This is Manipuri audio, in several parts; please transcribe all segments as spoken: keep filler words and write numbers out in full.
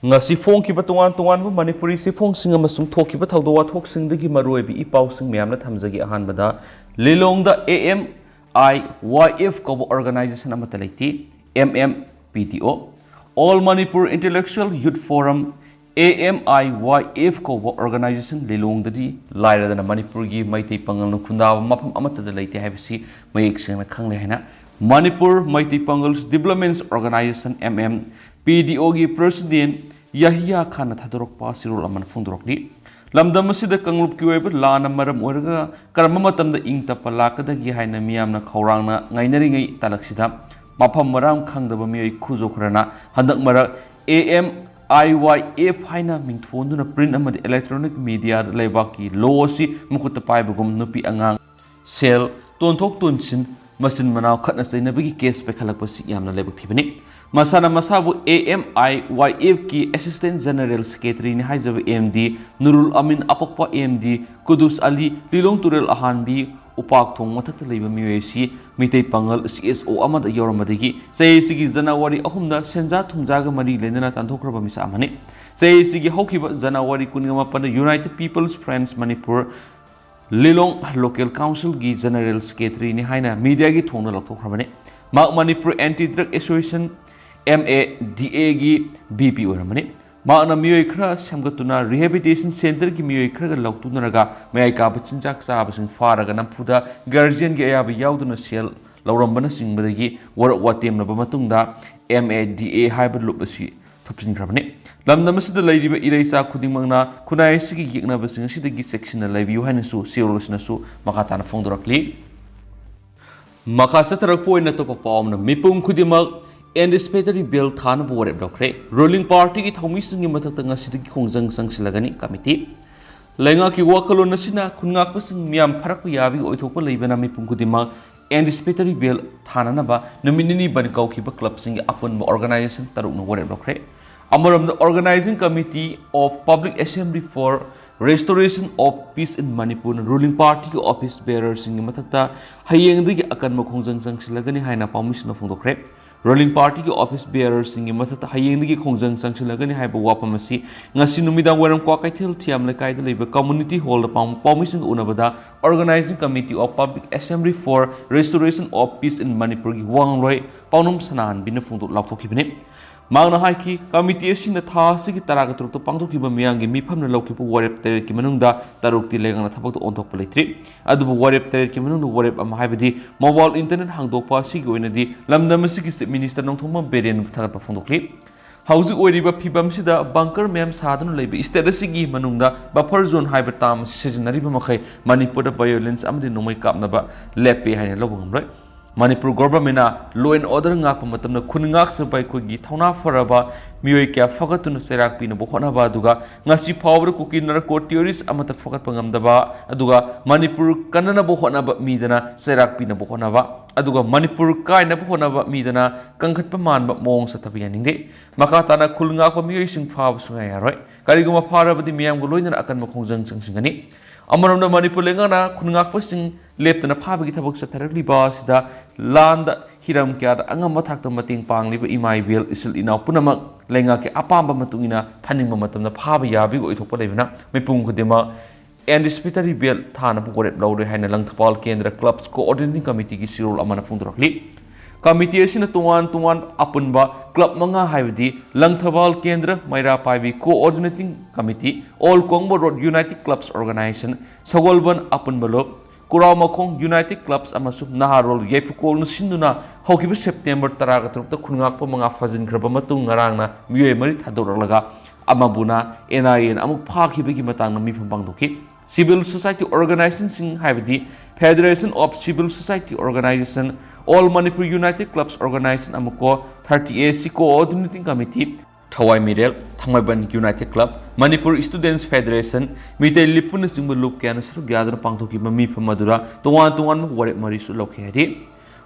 ꯉꯁꯤ ꯐꯣꯡꯈꯤꯕ ꯇꯣꯉꯥꯟ ꯇꯣꯉꯥꯟꯕ ꯃꯅꯤꯄꯨꯔꯤ ꯆꯦꯐꯣꯡꯁꯤꯡ ꯑꯃꯁꯨꯡ ꯊꯣꯛꯈꯤꯕ ꯊꯧꯗꯣꯛ ꯋꯥꯊꯣꯛꯁꯤꯡꯗꯒꯤ ꯃꯔꯨꯑꯣꯏꯕ ꯏ ꯄꯥꯎꯁꯤꯡ ꯃꯌꯥꯝꯅ ꯊꯝꯖꯒꯦ꯫ ꯑꯍꯥꯟꯕꯗ, ꯂꯤꯂꯣꯡꯗ A M I Y F ꯀꯧꯕ organization ꯑꯃꯠꯇ ꯂꯩꯇꯦ꯫ M M P T O, All Manipur Intellectual Youth Forum, A M I Y F ꯀꯧꯕ organization ꯂꯤꯂꯣꯡꯗꯗꯤ ꯂꯥꯏꯔꯗꯅ ꯃꯅꯤꯄꯨꯔꯒꯤ ꯃꯩꯇꯩ ꯄꯥꯉꯜꯅ ꯈꯨꯟꯗꯥꯕ ꯃꯐꯝ ꯑꯃꯠꯇꯗ ꯂꯩꯇꯦ ꯍꯥꯏꯕꯁꯤ ꯃꯌꯦꯛ ꯁꯦꯡꯅ ꯈꯪꯂꯦ ꯍꯥꯏꯅ Manipur Meitei Pangal's Development Organization, M M P D O ꯒꯤ president ꯌꯥꯍꯤꯌꯥ ꯈꯥꯟꯅ ꯊꯥꯗꯣꯔꯛꯄ ꯆꯦꯔꯣꯜ ꯑꯃꯅ ꯐꯣꯡꯗꯣꯔꯛꯂꯤ꯫ ꯂꯝꯗꯝ ꯑꯁꯤꯗ ꯀꯥꯡꯂꯨꯞꯀꯤ ꯑꯣꯏꯕ ꯂꯥꯟꯅ ꯃꯔꯝ ꯑꯣꯏꯔꯒ ꯀꯔꯝꯕ ꯃꯇꯝꯗ ꯏꯪ ꯇꯞꯄ ꯂꯥꯛꯀꯗꯒꯦ ꯍꯥꯏꯅ ꯃꯤꯌꯥꯝꯅ ꯈꯧꯔꯥꯡꯅ ꯉꯥꯏꯅꯔꯤꯉꯩ ꯇꯥꯂꯛꯁꯤꯗ, ꯃꯐꯝ ꯃꯔꯥꯡ ꯈꯪꯗꯕ ꯃꯤꯑꯣꯏ ꯈꯨꯖꯣ ꯈꯔꯅ ꯍꯟꯗꯛ ꯃꯔꯛ A M I Y F ꯍꯥꯏꯅ ꯃꯤꯡꯊꯣꯟꯗꯨꯅ print ꯑꯃꯗꯤ electronic mediaꯗ ꯂꯩꯕꯥꯛꯀꯤ law ꯑꯁꯤ ꯃꯈꯨꯠꯇ ꯄꯥꯏꯕꯒꯨꯝ ꯅꯨꯄꯤ ꯑꯉꯥꯡ, ꯁꯦꯜ, ꯇꯣꯟꯊꯣꯛ ꯇꯣꯟꯁꯤꯟ, ꯃꯆꯤꯟ ꯃꯅꯥꯎ ꯈꯠꯅ ꯆꯩꯅꯕꯒꯤ case ꯄꯥꯏꯈꯠꯂꯛꯄꯁꯤ ꯌꯥꯝꯅ ꯂꯥꯏꯕꯛ ꯊꯤꯕꯅꯤ꯫ ꯃꯁꯥꯅ ꯃꯁꯥꯕꯨ A M I Y F ꯀꯤ Assistant General Secretaryꯅꯤ ꯍꯥꯏꯖꯕ M D ꯅꯨꯔꯨꯜ ꯑꯃꯤꯟ, ꯑꯄꯣꯛꯄ M D ꯀꯨꯗꯨꯁ ꯑꯂꯤ, ꯂꯤꯂꯣꯡ ꯇꯨꯔꯦꯜ ꯑꯍꯥꯟꯕꯤ ꯎꯄꯥꯛ ꯊꯣꯡ ꯃꯊꯛꯇ ꯂꯩꯕ ꯃꯤꯑꯣꯏ ꯑꯁꯤ ꯃꯤꯇꯩ ꯄꯥꯉꯜ C S O ꯑꯃꯗ ꯌꯥꯎꯔꯝꯕꯗꯒꯤ ꯆꯍꯤ ꯑꯁꯤꯒꯤ ꯖꯅꯋꯥꯔꯤ ꯑꯍꯨꯝꯗ ꯁꯦꯟꯖꯥ ꯊꯨꯝꯖꯥꯒ ꯃꯔꯤ ꯂꯩꯅꯅ ꯇꯥꯟꯊꯣꯛꯈ꯭ꯔꯕ ꯃꯤꯁꯛ ꯑꯃꯅꯤ꯫ ꯆꯍꯤ ꯑꯁꯤꯒꯤ ꯍꯧꯈꯤꯕ ꯖꯅꯋꯥꯔꯤ ꯀꯨꯟꯒ ꯃꯥꯄꯟꯗ United People's Front Manipur ꯂꯤꯂꯣꯡ Local Councilꯒꯤ General Secretaryꯅꯤ ꯍꯥꯏꯅ mediaꯒꯤ ꯊꯣꯡꯅ ꯂꯥꯎꯊꯣꯛꯈ꯭ꯔꯕꯅꯤ꯫ ꯃꯍꯥꯛ Manipur Anti Drug Association, M A D Aꯒꯤ V P ꯑꯣꯏꯔꯝꯕꯅꯤ꯫ ꯃꯍꯥꯛꯅ ꯃꯤꯑꯣꯏ ꯈꯔ ꯁꯦꯝꯒꯠꯇꯨꯅ rehabilitation centreꯒꯤ ꯃꯤꯑꯣꯏ ꯈꯔꯒ ꯂꯧꯊꯣꯛꯅꯔꯒ ꯃꯌꯥꯏ ꯀꯥꯕ ꯆꯤꯟꯖꯥꯛ ꯆꯥꯕꯁꯤꯡ ꯐꯥꯔꯒ ꯅꯝꯐꯨꯗ guardianꯒꯤ ꯑꯌꯥꯕ ꯌꯥꯎꯗꯅ ꯁꯦꯜ ꯂꯧꯔꯝꯕꯅꯆꯤꯡꯕꯗꯒꯤ ꯋꯥꯔꯛ ꯋꯥꯇꯦꯝꯂꯕ ꯃꯇꯨꯡꯗ M A D A ꯍꯥꯏꯕ ꯂꯨꯞ ꯑꯁꯤ ꯊꯨꯞꯆꯤꯟꯈ꯭ꯔꯕꯅꯤ꯫ ꯂꯝꯗꯝ ꯑꯁꯤꯗ ꯂꯩꯔꯤꯕ ꯏꯔꯩꯆꯥ ꯈꯨꯗꯤꯡꯃꯛꯅ ꯈꯨꯟꯅꯥꯏ ꯑꯁꯤꯒꯤ ꯌꯦꯛꯅꯕꯁꯤꯡ ꯑꯁꯤꯗꯒꯤ ꯆꯦꯛꯁꯤꯟꯅ ꯂꯩꯕꯤꯌꯨ ꯍꯥꯏꯅꯁꯨ ꯆꯦꯔꯣꯜ ꯑꯁꯤꯅꯁꯨ ꯃꯈꯥ ꯇꯥꯅ ꯐꯣꯡꯗꯣꯔꯛꯂꯤ꯫ ꯃꯈꯥ ꯆꯠꯊꯔꯛꯄ ꯑꯣꯏꯅ ꯑꯇꯣꯞꯄ ꯄꯥꯎ ꯑꯃꯅ, ꯃꯤꯄꯨꯝ ꯈꯨꯗꯤꯡꯃꯛ anticipatory bail ꯊꯥꯅꯕ ꯋꯥꯔꯦꯞ ꯂꯧꯈ꯭ꯔꯦ꯫ Ruling partyꯒꯤ ꯊꯧꯃꯤꯁꯤꯡꯒꯤ ꯃꯊꯛꯇ ꯉꯁꯤꯗꯒꯤ ꯈꯣꯡꯖꯪ ꯆꯪꯁꯤꯜꯂꯒꯅꯤ꯫ Committee, ꯂꯩꯉꯥꯛꯀꯤ ꯋꯥꯈꯜꯂꯣꯟ ꯑꯁꯤꯅ ꯈꯨꯟꯉꯥꯛꯄꯁꯤꯡ ꯃꯤꯌꯥꯝ ꯐꯥꯔꯛꯄ ꯌꯥꯕꯒꯤ ꯑꯣꯏꯊꯣꯛꯄ ꯂꯩꯕꯅ ꯃꯤꯄꯨꯝ ꯈꯨꯗꯤꯡꯃꯛ anticipatory bail ꯊꯥꯅꯅꯕ ꯅꯨꯃꯤꯠ ꯅꯤꯅꯤ ꯕꯟ ꯀꯧꯈꯤꯕ clubꯁꯤꯡꯒꯤ ꯑꯄꯨꯟꯕ organization ꯇꯔꯨꯛꯅ ꯋꯥꯔꯦꯞ ꯂꯧꯈ꯭ꯔꯦ꯫ ꯑꯃꯔꯣꯝꯗ, Organizing Committee of Public Assembly for Restoration of Peace in Manipurꯅ ruling partyꯒꯤ office bearerꯁꯤꯡꯒꯤ ꯃꯊꯛꯇ ꯍꯌꯦꯡꯗꯒꯤ ꯑꯀꯟꯕ ꯈꯣꯡꯖꯪ ꯆꯪꯁꯤꯜꯂꯒꯅꯤ ꯍꯥꯏꯅ ꯄꯥꯎꯃꯤꯁꯤꯡꯅ ꯐꯣꯡꯗꯣꯛꯈ꯭ꯔꯦ꯫ Ruling party ꯒꯤ office bearer ꯁꯤꯡꯒꯤ ꯃꯊꯛꯇ ꯍꯌꯦꯡꯗꯒꯤ ꯈꯣꯡꯖꯪ ꯆꯪꯁꯤꯜꯂꯒꯅꯤ ꯍꯥꯏꯕ ꯋꯥꯐꯝ ꯑꯁꯤ ꯉꯁꯤ ꯅꯨꯃꯤꯗꯥꯡ ꯋꯥꯏꯔꯝ ꯀ꯭ꯋꯥꯀꯩꯊꯦꯜ ꯊꯤꯌꯥꯝ ꯂꯩꯀꯥꯏꯗ ꯂꯩꯕ community hall ꯗ ꯄꯥꯎ-, ꯄꯥꯎꯃꯤꯁꯤꯡꯒ ꯎꯅꯕꯗ Organizing Committee of Public Assembly for Restoration of Peace in Manipur ꯒꯤ ꯋꯥ ꯉꯥꯡꯂꯣꯏ ꯄꯥꯎꯅꯝ ꯁꯅꯥꯍꯟꯕꯤꯅ ꯐꯣꯡꯗꯣꯛ ꯂꯥꯎꯊꯣꯛꯈꯤꯕꯅꯤ꯫ ꯃꯍꯥꯛꯅ ꯍꯥꯏꯈꯤ, committee ꯑꯁꯤꯅ ꯊꯥ ꯑꯁꯤꯒꯤ ꯇꯔꯥꯒ ꯇꯔꯨꯛꯇ ꯄꯥꯡꯊꯣꯛꯈꯤꯕ ꯃꯤꯌꯥꯝꯒꯤ ꯃꯤꯐꯝꯅ ꯂꯧꯈꯤꯕ ꯋꯥꯔꯦꯞ ꯇꯔꯦꯠꯀꯤ ꯃꯅꯨꯡꯗ ꯇꯔꯨꯛꯇꯤ ꯂꯩꯉꯥꯛꯅ ꯊꯕꯛꯇ ꯑꯣꯟꯊꯣꯛꯄ ꯂꯩꯇ꯭ꯔꯤ꯫ ꯑꯗꯨꯕꯨ ꯋꯥꯔꯦꯞ ꯇꯔꯦꯠꯀꯤ ꯃꯅꯨꯡꯗ ꯋꯥꯔꯦꯞ ꯑꯃ, ꯍꯥꯏꯕꯗꯤ mobile internet ꯍꯥꯡꯗꯣꯛꯄ ꯑꯁꯤꯒꯤ ꯑꯣꯏꯅꯗꯤ ꯂꯝꯗꯝ ꯑꯁꯤꯒꯤ Chief Minister ꯅꯣꯡꯊꯣꯝꯕꯝ ꯕꯤꯔꯦꯟꯕꯨ ꯊꯥꯒꯠꯄ ꯐꯣꯡꯗꯣꯛꯂꯤ꯫ ꯍꯧꯖꯤꯛ ꯑꯣꯏꯔꯤꯕ ꯐꯤꯕꯝꯁꯤꯗ bunker ꯃꯌꯥꯝ ꯁꯥꯗꯨꯅ ꯂꯩꯕ state ꯑꯁꯤꯒꯤ ꯃꯅꯨꯡꯗ buffer zone ꯍꯥꯏꯕ term ꯑꯁꯤ ꯁꯤꯖꯤꯟꯅꯔꯤꯕ ꯃꯈꯩ ꯃꯅꯤꯄꯨꯔꯗ violence ꯑꯃꯗꯤ ꯅꯣꯡꯃꯩ ꯀꯥꯞꯅꯕ ꯂꯦꯞꯄꯦ ꯍꯥꯏꯅ ꯂꯧꯕ ꯉꯝꯂꯣꯏ꯫ ꯃꯅꯤꯄꯨꯔ government ꯅ law and order ꯉꯥꯛꯄ ꯃꯇꯝꯗ ꯈꯨꯟ ꯉꯥꯛꯆꯕ ꯑꯩꯈꯣꯏꯒꯤ ꯊꯧꯅꯥ ꯐꯔꯕ ꯃꯤꯑꯣꯏ ꯀꯌꯥ ꯐꯒꯠꯇꯨꯅ ꯆꯩꯔꯥꯛ ꯄꯤꯅꯕ ꯍꯣꯠꯅꯕ, ꯑꯗꯨꯒ ꯉꯁꯤ ꯐꯥꯎꯕꯗ ꯀꯨꯀꯤ narco terrorist ꯑꯃꯠꯇ ꯐꯒꯠꯄ ꯉꯝꯗꯕ, ꯑꯗꯨꯒ ꯃꯅꯤꯄꯨꯔ ꯀꯟꯅꯅꯕ ꯍꯣꯠꯅꯕ ꯃꯤꯗꯅ ꯆꯩꯔꯥꯛ ꯄꯤꯅꯕ ꯍꯣꯠꯅꯕ, ꯑꯗꯨꯒ ꯃꯅꯤꯄꯨꯔ ꯀꯥꯏꯅꯕ ꯍꯣꯠꯅꯕ ꯃꯤꯗꯅ ꯀꯟꯈꯠꯄ ꯃꯥꯟꯕ ꯃꯑꯣꯡ ꯆꯠꯊꯕ ꯌꯥꯅꯤꯡꯗꯦ꯫ ꯃꯈꯥ ꯇꯥꯅ ꯈꯨꯜ ꯉꯥꯛꯄ ꯃꯤꯑꯣꯏꯁꯤꯡ ꯐꯥꯕ ꯁꯨꯡꯌꯥ ꯌꯥꯔꯣꯏ꯫ ꯀꯔꯤꯒꯨꯝꯕ ꯐꯥꯔꯕꯗꯤ ꯃꯤꯌꯥꯝꯒ ꯂꯣꯏꯅꯅ ꯑꯀꯟꯕ ꯈꯣꯡꯖꯪ ꯆꯪꯁꯤꯟꯒꯅꯤ꯫ ꯑꯃꯔꯣꯝꯗ ꯃꯅꯤꯄꯨꯔ ꯂꯩꯉꯥꯛꯅ ꯈꯨꯟ ꯉꯥꯛꯄꯁꯤꯡ ꯂꯦꯞꯇꯅ ꯐꯥꯕꯒꯤ ꯊꯕꯛ ꯆꯠꯊꯔꯛꯂꯤꯕ ꯑꯁꯤꯗ ꯂꯥꯟꯗ ꯍꯤꯔꯝ ꯀꯌꯥꯗ ꯑꯉꯝꯕ ꯊꯥꯛꯇ ꯃꯇꯦꯡ ꯄꯥꯡꯂꯤꯕ ꯏꯃꯥ ꯏꯕꯦꯜ ꯏꯆꯤꯜ ꯏꯅꯥꯎ ꯄꯨꯝꯅꯃꯛ ꯂꯩꯉꯥꯛꯀꯤ ꯑꯄꯥꯝꯕ ꯃꯇꯨꯡ ꯏꯟꯅ ꯐꯥꯅꯤꯡꯕ ꯃꯇꯝꯗ ꯐꯥꯕ ꯌꯥꯕꯒꯤ ꯑꯣꯏꯊꯣꯛꯄ ꯂꯩꯕꯅ ꯃꯤꯄꯨꯝ ꯈꯨꯗꯤꯡꯃꯛ anticipatory bail ꯊꯥꯅꯕ ꯋꯥꯔꯦꯞ ꯂꯧꯔꯦ ꯍꯥꯏꯅ ꯂꯪꯊꯕꯥꯜ ꯀꯦꯟꯗ꯭ꯔ clubs coordinating committee ꯒꯤ ꯆꯦꯔꯣꯜ ꯑꯃꯅ ꯐꯣꯡꯗꯣꯔꯛꯂꯤ꯫ Committee ꯑꯁꯤꯅ ꯇꯣꯉꯥꯟ ꯇꯣꯉꯥꯟꯕ ꯑꯄꯨꯟꯕ club ꯃꯉꯥ, ꯍꯥꯏꯕꯗꯤ ꯂꯪꯊꯕꯥꯜ ꯀꯦꯟꯗ꯭ꯔ, ꯃꯩꯔꯥ ꯄꯥꯏꯕꯤ coordinating committee, all Kongba road United Clubs Organization, Sagolband ꯑꯄꯨꯟꯕ ꯂꯨꯞ, ꯀꯨꯔꯥꯎꯃꯈꯣꯡ United Clubs ꯑꯃꯁꯨꯡ ꯅꯍꯥꯔꯣꯜ ꯌꯥꯏꯐꯨꯀꯣꯜꯅ ꯁꯤꯟꯗꯨꯅ ꯍꯧꯈꯤꯕ September ꯇꯔꯥꯒ ꯇꯔꯨꯛꯇ ꯈꯨꯟꯉꯥꯛꯄ ꯃꯉꯥ ꯐꯥꯖꯤꯟꯈ꯭ꯔꯕ ꯃꯇꯨꯡ ꯉꯔꯥꯡꯅ ꯃꯤꯑꯣꯏ ꯃꯔꯤ ꯊꯥꯗꯣꯔꯛꯂꯒ ꯑꯃꯕꯨꯅ N I A ꯅ ꯑꯃꯨꯛ ꯐꯥꯈꯤꯕꯒꯤ ꯃꯇꯥꯡꯗ ꯃꯤꯐꯝ ꯄꯥꯡꯊꯣꯛꯈꯤ꯫ Civil society organization ꯁꯤꯡ, ꯍꯥꯏꯕꯗꯤ Federation of Civil Society Organization, All Manipur United Clubs Organization ꯑꯃꯀꯣ thirty A C Coordinating Committee, ꯊꯋꯥꯏ ꯃꯤꯔꯦꯜ, ꯊꯥꯡꯃꯩꯕꯟ United Club, Manipur Students Federation, Meitei ꯂꯤꯄꯨꯅꯆꯤꯡꯕ ꯂꯨꯞ ꯀꯌꯥꯅ ꯁꯔꯨꯛ ꯌꯥꯗꯨꯅ ꯄꯥꯡꯊꯣꯛꯈꯤꯕ ꯃꯤꯐꯝ ꯑꯗꯨꯗ ꯇꯣꯉꯥꯟ ꯇꯣꯉꯥꯟꯕ ꯋꯥꯔꯦꯞ ꯃꯔꯤꯁꯨ ꯂꯧꯈꯤ ꯍꯥꯏꯔꯤ꯫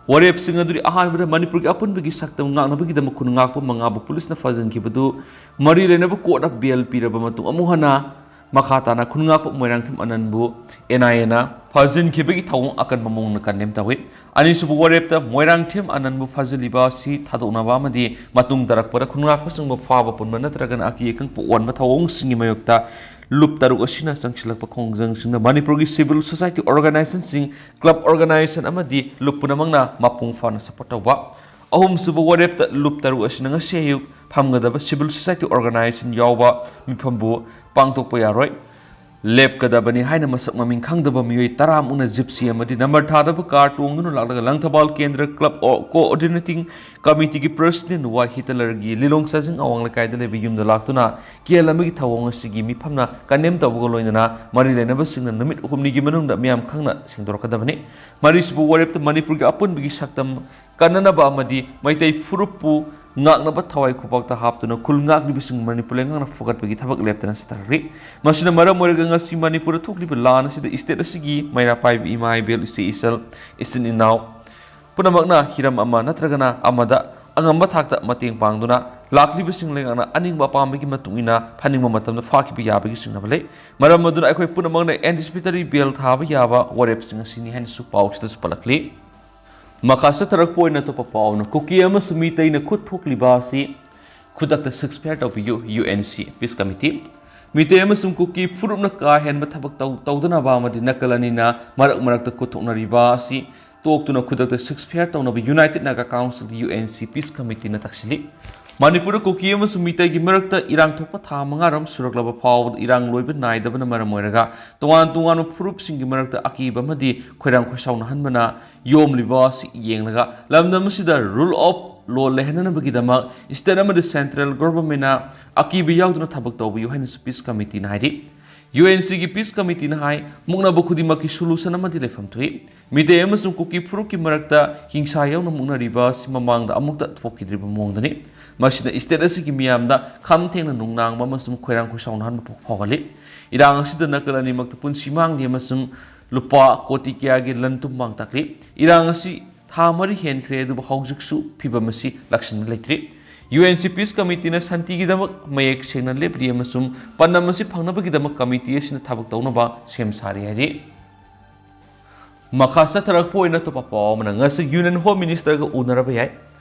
ꯋꯥꯔꯦꯞꯁꯤꯡ ꯑꯗꯨꯗꯤ ꯑꯍꯥꯟꯕꯗ ꯃꯅꯤꯄꯨꯔꯒꯤ ꯑꯄꯨꯟꯕꯒꯤ ꯁꯛꯇꯝ ꯉꯥꯛꯅꯕꯒꯤꯗꯃꯛ ꯈꯨꯟ ꯉꯥꯛꯄ ꯃꯉꯥꯕꯨ ꯄꯨꯂꯤꯁꯅ ꯐꯥꯖꯤꯟꯈꯤꯕꯗꯨ ꯃꯔꯤ ꯂꯩꯅꯕ court ꯅ bail ꯄꯤꯔꯕ ꯃꯇꯨꯡ ꯑꯃꯨꯛ ꯍꯟꯅ ꯃꯈꯥ ꯇꯥꯅ ꯈꯨꯟꯉꯥꯛꯄ ꯃꯣꯏꯔꯥꯡꯊꯦꯝ ꯑꯅꯟꯕꯨ ꯑꯦꯟ ꯑꯥꯏ ꯑꯦꯅ ꯐꯥꯖꯤꯟꯈꯤꯕꯒꯤ ꯊꯧꯑꯣꯡ ꯑꯀꯟꯕ ꯃꯑꯣꯡꯗ ꯀꯟꯗꯦꯝ ꯇꯧꯏ꯫ ꯑꯅꯤꯁꯨꯕ ꯋꯥꯔꯦꯞꯇ ꯃꯣꯏꯔꯥꯡꯊꯦꯝ ꯑꯅꯟꯕꯨ ꯐꯥꯖꯤꯜꯂꯤꯕ ꯑꯁꯤ ꯊꯥꯗꯣꯛꯅꯕ ꯑꯃꯗꯤ ꯃꯇꯨꯡ ꯇꯥꯔꯛꯄꯗ ꯈꯨꯟꯉꯥꯛꯄꯁꯤꯡꯕꯨ ꯐꯥꯕ ꯄꯨꯟꯕ ꯅꯠꯇ꯭ꯔꯒꯅ ꯑꯀꯤ ꯑꯈꯪ ꯄꯣꯛꯍꯟꯕ ꯊꯧꯑꯣꯡꯁꯤꯡꯒꯤ ꯃꯥꯌꯣꯛꯇ ꯂꯨꯞ ꯇꯔꯨꯛ ꯑꯁꯤꯅ ꯆꯪꯁꯤꯜꯂꯛꯄ ꯈꯣꯡꯖꯪꯁꯤꯡꯗ ꯃꯅꯤꯄꯨꯔꯒꯤ civil society organization ꯁꯤꯡ, club organization ꯑꯃꯗꯤ ꯂꯨꯞ ꯄꯨꯝꯅꯃꯛꯅ ꯃꯄꯨꯡ ꯐꯥꯅ support ꯇꯧꯕ꯫ ꯑꯍꯨꯝꯁꯨꯕ ꯋꯥꯔꯦꯞꯇ ꯂꯨꯞ ꯇꯔꯨꯛ ꯑꯁꯤꯅ ꯉꯁꯤ ꯑꯌꯨꯛ ꯐꯝꯒꯗꯕ civil society organization ꯌꯥꯎꯕ ꯃꯤꯐꯝꯕꯨ ꯄꯥꯡꯊꯣꯛꯄ ꯌꯥꯔꯣꯏ꯫ ꯂꯦꯞꯀꯗꯕꯅꯤ ꯍꯥꯏꯅ ꯃꯁꯛ ꯃꯃꯤꯡ ꯈꯪꯗꯕ ꯃꯤꯑꯣꯏ ꯇꯔꯥꯃꯨꯛꯅ ꯖꯤꯞꯁꯤ ꯑꯃꯗꯤ ꯅꯝꯕꯔ ꯊꯥꯗꯕ ꯀꯥꯔ ꯇꯣꯡꯗꯨꯅ ꯂꯥꯛꯂꯒ ꯂꯪꯊꯕꯥꯜ ꯀꯦꯟꯗ꯭ꯔ club coordinating committee ꯒꯤ president ꯋꯥꯏ ꯍꯤꯇꯂꯔꯒꯤ ꯂꯤꯂꯣꯡ ꯆꯥꯖꯤꯡ ꯑꯋꯥꯡ ꯂꯩꯀꯥꯏꯗ ꯂꯩꯕ ꯌꯨꯝꯗ ꯂꯥꯛꯇꯨꯅ ꯀꯦꯜ ꯑꯃꯒꯤ ꯊꯧꯑꯣꯡ ꯑꯁꯤꯒꯤ ꯃꯤꯐꯝꯅ condemn ꯇꯧꯕꯒ ꯂꯣꯏꯅꯅ ꯃꯔꯤ ꯂꯩꯅꯕꯁꯤꯡꯅ ꯅꯨꯃꯤꯠ ꯍꯨꯝꯅꯤꯒꯤ ꯃꯅꯨꯡꯗ ꯃꯤꯌꯥꯝ ꯈꯪꯅ ꯁꯦꯡꯗꯣꯔꯛꯀꯗꯕꯅꯤ꯫ ꯃꯔꯤꯁꯨꯕ ꯋꯥꯔꯦꯞꯇ ꯃꯅꯤꯄꯨꯔꯒꯤ ꯑꯄꯨꯟꯕꯒꯤ ꯁꯛꯇꯝ ꯀꯟꯅꯅꯕ ꯑꯃꯗꯤ ꯃꯩꯇꯩ ꯐꯨꯔꯨꯞꯄꯨ ꯉꯥꯛꯅꯕ ꯊꯋꯥꯏ ꯈꯨꯄꯥꯛꯇ ꯍꯥꯞꯇꯨꯅ ꯈꯨꯜ ꯉꯥꯛꯂꯤꯕꯁꯤꯡ ꯃꯅꯤꯄꯨꯔ ꯂꯩꯉꯥꯛꯅ ꯐꯨꯒꯠꯄꯒꯤ ꯊꯕꯛ ꯂꯦꯞꯇꯅ ꯆꯠꯊꯔꯤ꯫ ꯃꯁꯤꯅ ꯃꯔꯝ ꯑꯣꯏꯔꯒ ꯉꯁꯤ ꯃꯅꯤꯄꯨꯔꯗ ꯊꯣꯛꯂꯤꯕ ꯂꯥꯟ ꯑꯁꯤꯗ state ꯑꯁꯤꯒꯤ ꯃꯩꯔꯥ ꯄꯥꯏꯕꯤ ꯏꯃꯥ ꯏꯕꯦꯜ, ꯏꯆꯦ ꯏꯆꯜ, ꯏꯆꯤꯟ ꯏꯅꯥꯎ ꯄꯨꯝꯅꯃꯛꯅ ꯍꯤꯔꯝ ꯑꯃ ꯅꯠꯇ꯭ꯔꯒꯅ ꯑꯃꯗ ꯑꯉꯝꯕ ꯊꯥꯛꯇ ꯃꯇꯦꯡ ꯄꯥꯡꯗꯨꯅ ꯂꯥꯛꯂꯤꯕꯁꯤꯡ ꯂꯩꯉꯥꯛꯅ ꯑꯅꯤꯡꯕ ꯑꯄꯥꯝꯕꯒꯤ ꯃꯇꯨꯡ ꯏꯟꯅ ꯐꯥꯅꯤꯡꯕ ꯃꯇꯝꯗ ꯐꯥꯈꯤꯕ ꯌꯥꯕꯒꯤ ꯆꯤꯡꯅꯕ ꯂꯩ꯫ ꯃꯔꯝ ꯑꯗꯨꯅ ꯑꯩꯈꯣꯏ ꯄꯨꯝꯅꯃꯛꯅ anticipatory bail ꯊꯥꯕ ꯌꯥꯕ ꯋꯥꯔꯦꯞꯁꯤꯡ ꯑꯁꯤꯅꯤ ꯍꯥꯏꯅꯁꯨ ꯄꯥꯎ ꯑꯁꯤꯗꯁꯨ ꯄꯜꯂꯛꯂꯤ꯫ ꯃꯈꯥ ꯆꯠꯊꯔꯛꯄ ꯑꯣꯏꯅ ꯑꯇꯣꯞꯄ ꯄꯥꯎꯅ ꯀꯨꯀꯤ ꯑꯃꯁꯨꯡ ꯃꯤꯇꯩꯅ ꯈꯨꯠ ꯊꯣꯛꯂꯤꯕ ꯑꯁꯤ ꯈꯨꯗꯛꯇ ceasefire ꯇꯧꯕꯤꯌꯨ, U N C peace committee꯫ Meitei ꯑꯃꯁꯨꯡ ꯀꯨꯀꯤ ꯐꯨꯔꯨꯞꯅ ꯀꯥ ꯍꯦꯟꯕ ꯊꯕꯛ ꯇꯧ-, ꯇꯧꯗꯅꯕ ꯑꯃꯗꯤ ꯅꯥꯀꯜ ꯑꯅꯤꯅ ꯃꯔꯛ ꯃꯔꯛꯇ ꯈꯨꯠ ꯊꯣꯛꯅꯔꯤꯕ ꯑꯁꯤ ꯇꯣꯛꯇꯨꯅ ꯈꯨꯗꯛꯇ ceasefire ꯇꯧꯅꯕ United Naga Council, U N C peace committee ꯅ ꯇꯛꯁꯤꯜꯂꯤ꯫ ꯃꯅꯤꯄꯨꯔꯗ ꯀꯨꯀꯤ ꯑꯃꯁꯨꯡ ꯃꯤꯇꯩꯒꯤ ꯃꯔꯛꯇ ꯏꯔꯥꯡ ꯊꯣꯛꯄ ꯊꯥ ꯃꯉꯥꯔꯣꯝ ꯁꯨꯔꯛꯂꯕ ꯐꯥꯎꯕꯗ ꯏꯔꯥꯡ ꯂꯣꯏꯕ ꯅꯥꯏꯗꯕꯅ ꯃꯔꯝ ꯑꯣꯏꯔꯒ ꯇꯣꯉꯥꯟ ꯇꯣꯉꯥꯟꯕ ꯐꯨꯔꯨꯞꯁꯤꯡꯒꯤ ꯃꯔꯛꯇ ꯑꯀꯤꯕ ꯑꯃꯗꯤ ꯈꯣꯏꯔꯥꯡ ꯈꯣꯏꯁꯥꯎꯅꯍꯟꯕꯅ ꯌꯣꯝꯂꯤꯕ ꯑꯁꯤ ꯌꯦꯡꯂꯒ ꯂꯝꯗꯝ ꯑꯁꯤꯗ rule of law ꯂꯩꯍꯟꯅꯕꯒꯤꯗꯃꯛ state ꯑꯃꯗꯤ central government ꯅ ꯑꯀꯤꯕ ꯌꯥꯎꯗꯅ ꯊꯕꯛ ꯇꯧꯕꯤꯌꯨ ꯍꯥꯏꯅꯁꯨ peace committee ꯅ ꯍꯥꯏꯔꯤ꯫ ꯌꯨ ꯑꯦꯟ ꯁꯤꯒꯤ peace committee ꯅ ꯍꯥꯏ, ꯃꯨꯛꯅꯕ ꯈꯨꯗꯤꯡꯃꯛꯀꯤ solution ꯑꯃꯗꯤ ꯂꯩꯐꯝ ꯊꯣꯛꯏ꯫ ꯃꯤꯇꯩ ꯑꯃꯁꯨꯡ ꯀꯨꯀꯤ ꯐꯨꯔꯨꯞꯀꯤ ꯃꯔꯛꯇ ꯍꯤꯡꯁꯥ ꯌꯥꯎꯅ ꯃꯨꯛꯅꯔꯤꯕ ꯑꯁꯤ ꯃꯃꯥꯡꯗ ꯑꯃꯨꯛꯇ ꯊꯣꯛꯈꯤꯗ꯭ꯔꯤꯕ ꯃꯑꯣꯡꯗꯅꯤ꯫ ꯃꯁꯤꯅ state ꯑꯁꯤꯒꯤ ꯃꯤꯌꯥꯝꯗ ꯈꯝ ꯊꯦꯡꯅ ꯅꯨꯡꯅꯥꯡꯕ ꯑꯃꯁꯨꯡ ꯈꯣꯏꯔꯥꯡ ꯈꯣꯏꯁꯥꯎꯅꯍꯟꯕ ꯐꯥꯎꯍꯜꯂꯤ꯫ ꯏꯔꯥꯡ ꯑꯁꯤꯗ ꯅꯥꯀꯜ ꯑꯅꯤꯃꯛꯇ ꯄꯨꯟꯁꯤ ꯃꯥꯡꯂꯤ ꯑꯃꯁꯨꯡ ꯂꯨꯄꯥ ꯀꯣꯇꯤ ꯀꯌꯥꯒꯤ ꯂꯟ ꯊꯨꯝ ꯃꯥꯡ ꯇꯥꯛꯂꯤ꯫ ꯏꯔꯥꯡ ꯑꯁꯤ ꯊꯥ ꯃꯔꯤ ꯍꯦꯟꯈ꯭ꯔꯦ, ꯑꯗꯨꯕꯨ ꯍꯧꯖꯤꯛꯁꯨ ꯐꯤꯚꯝ ꯑꯁꯤ ꯂꯥꯛꯁꯤꯟꯕ ꯂꯩꯇ꯭ꯔꯤ꯫ ꯌꯨ ꯑꯦꯟ ꯁꯤ ꯄꯤꯁ ꯀꯃꯤꯇꯤꯅ ꯁꯥꯟꯇꯤꯒꯤꯗꯃꯛ ꯃꯌꯦꯛ ꯁꯦꯡꯅ ꯂꯦꯞꯂꯤ ꯑꯃꯁꯨꯡ ꯄꯥꯟꯗꯝ ꯑꯁꯤ ꯐꯪꯅꯕꯒꯤꯗꯃꯛ ꯀꯃꯤꯇꯤ ꯑꯁꯤꯅ ꯊꯕꯛ ꯇꯧꯅꯕ ꯁꯦꯝ ꯁꯥꯔꯤ ꯍꯥꯏꯔꯤ꯫ ꯃꯈꯥ ꯆꯠꯊꯔꯛꯄ ꯑꯣꯏꯅ ꯑꯇꯣꯞꯄ ꯄꯥꯎ ꯑꯃꯅ, ꯉꯁꯤ Union Home Minister ꯒ ꯎꯅꯔꯕ ꯌꯥꯏ꯫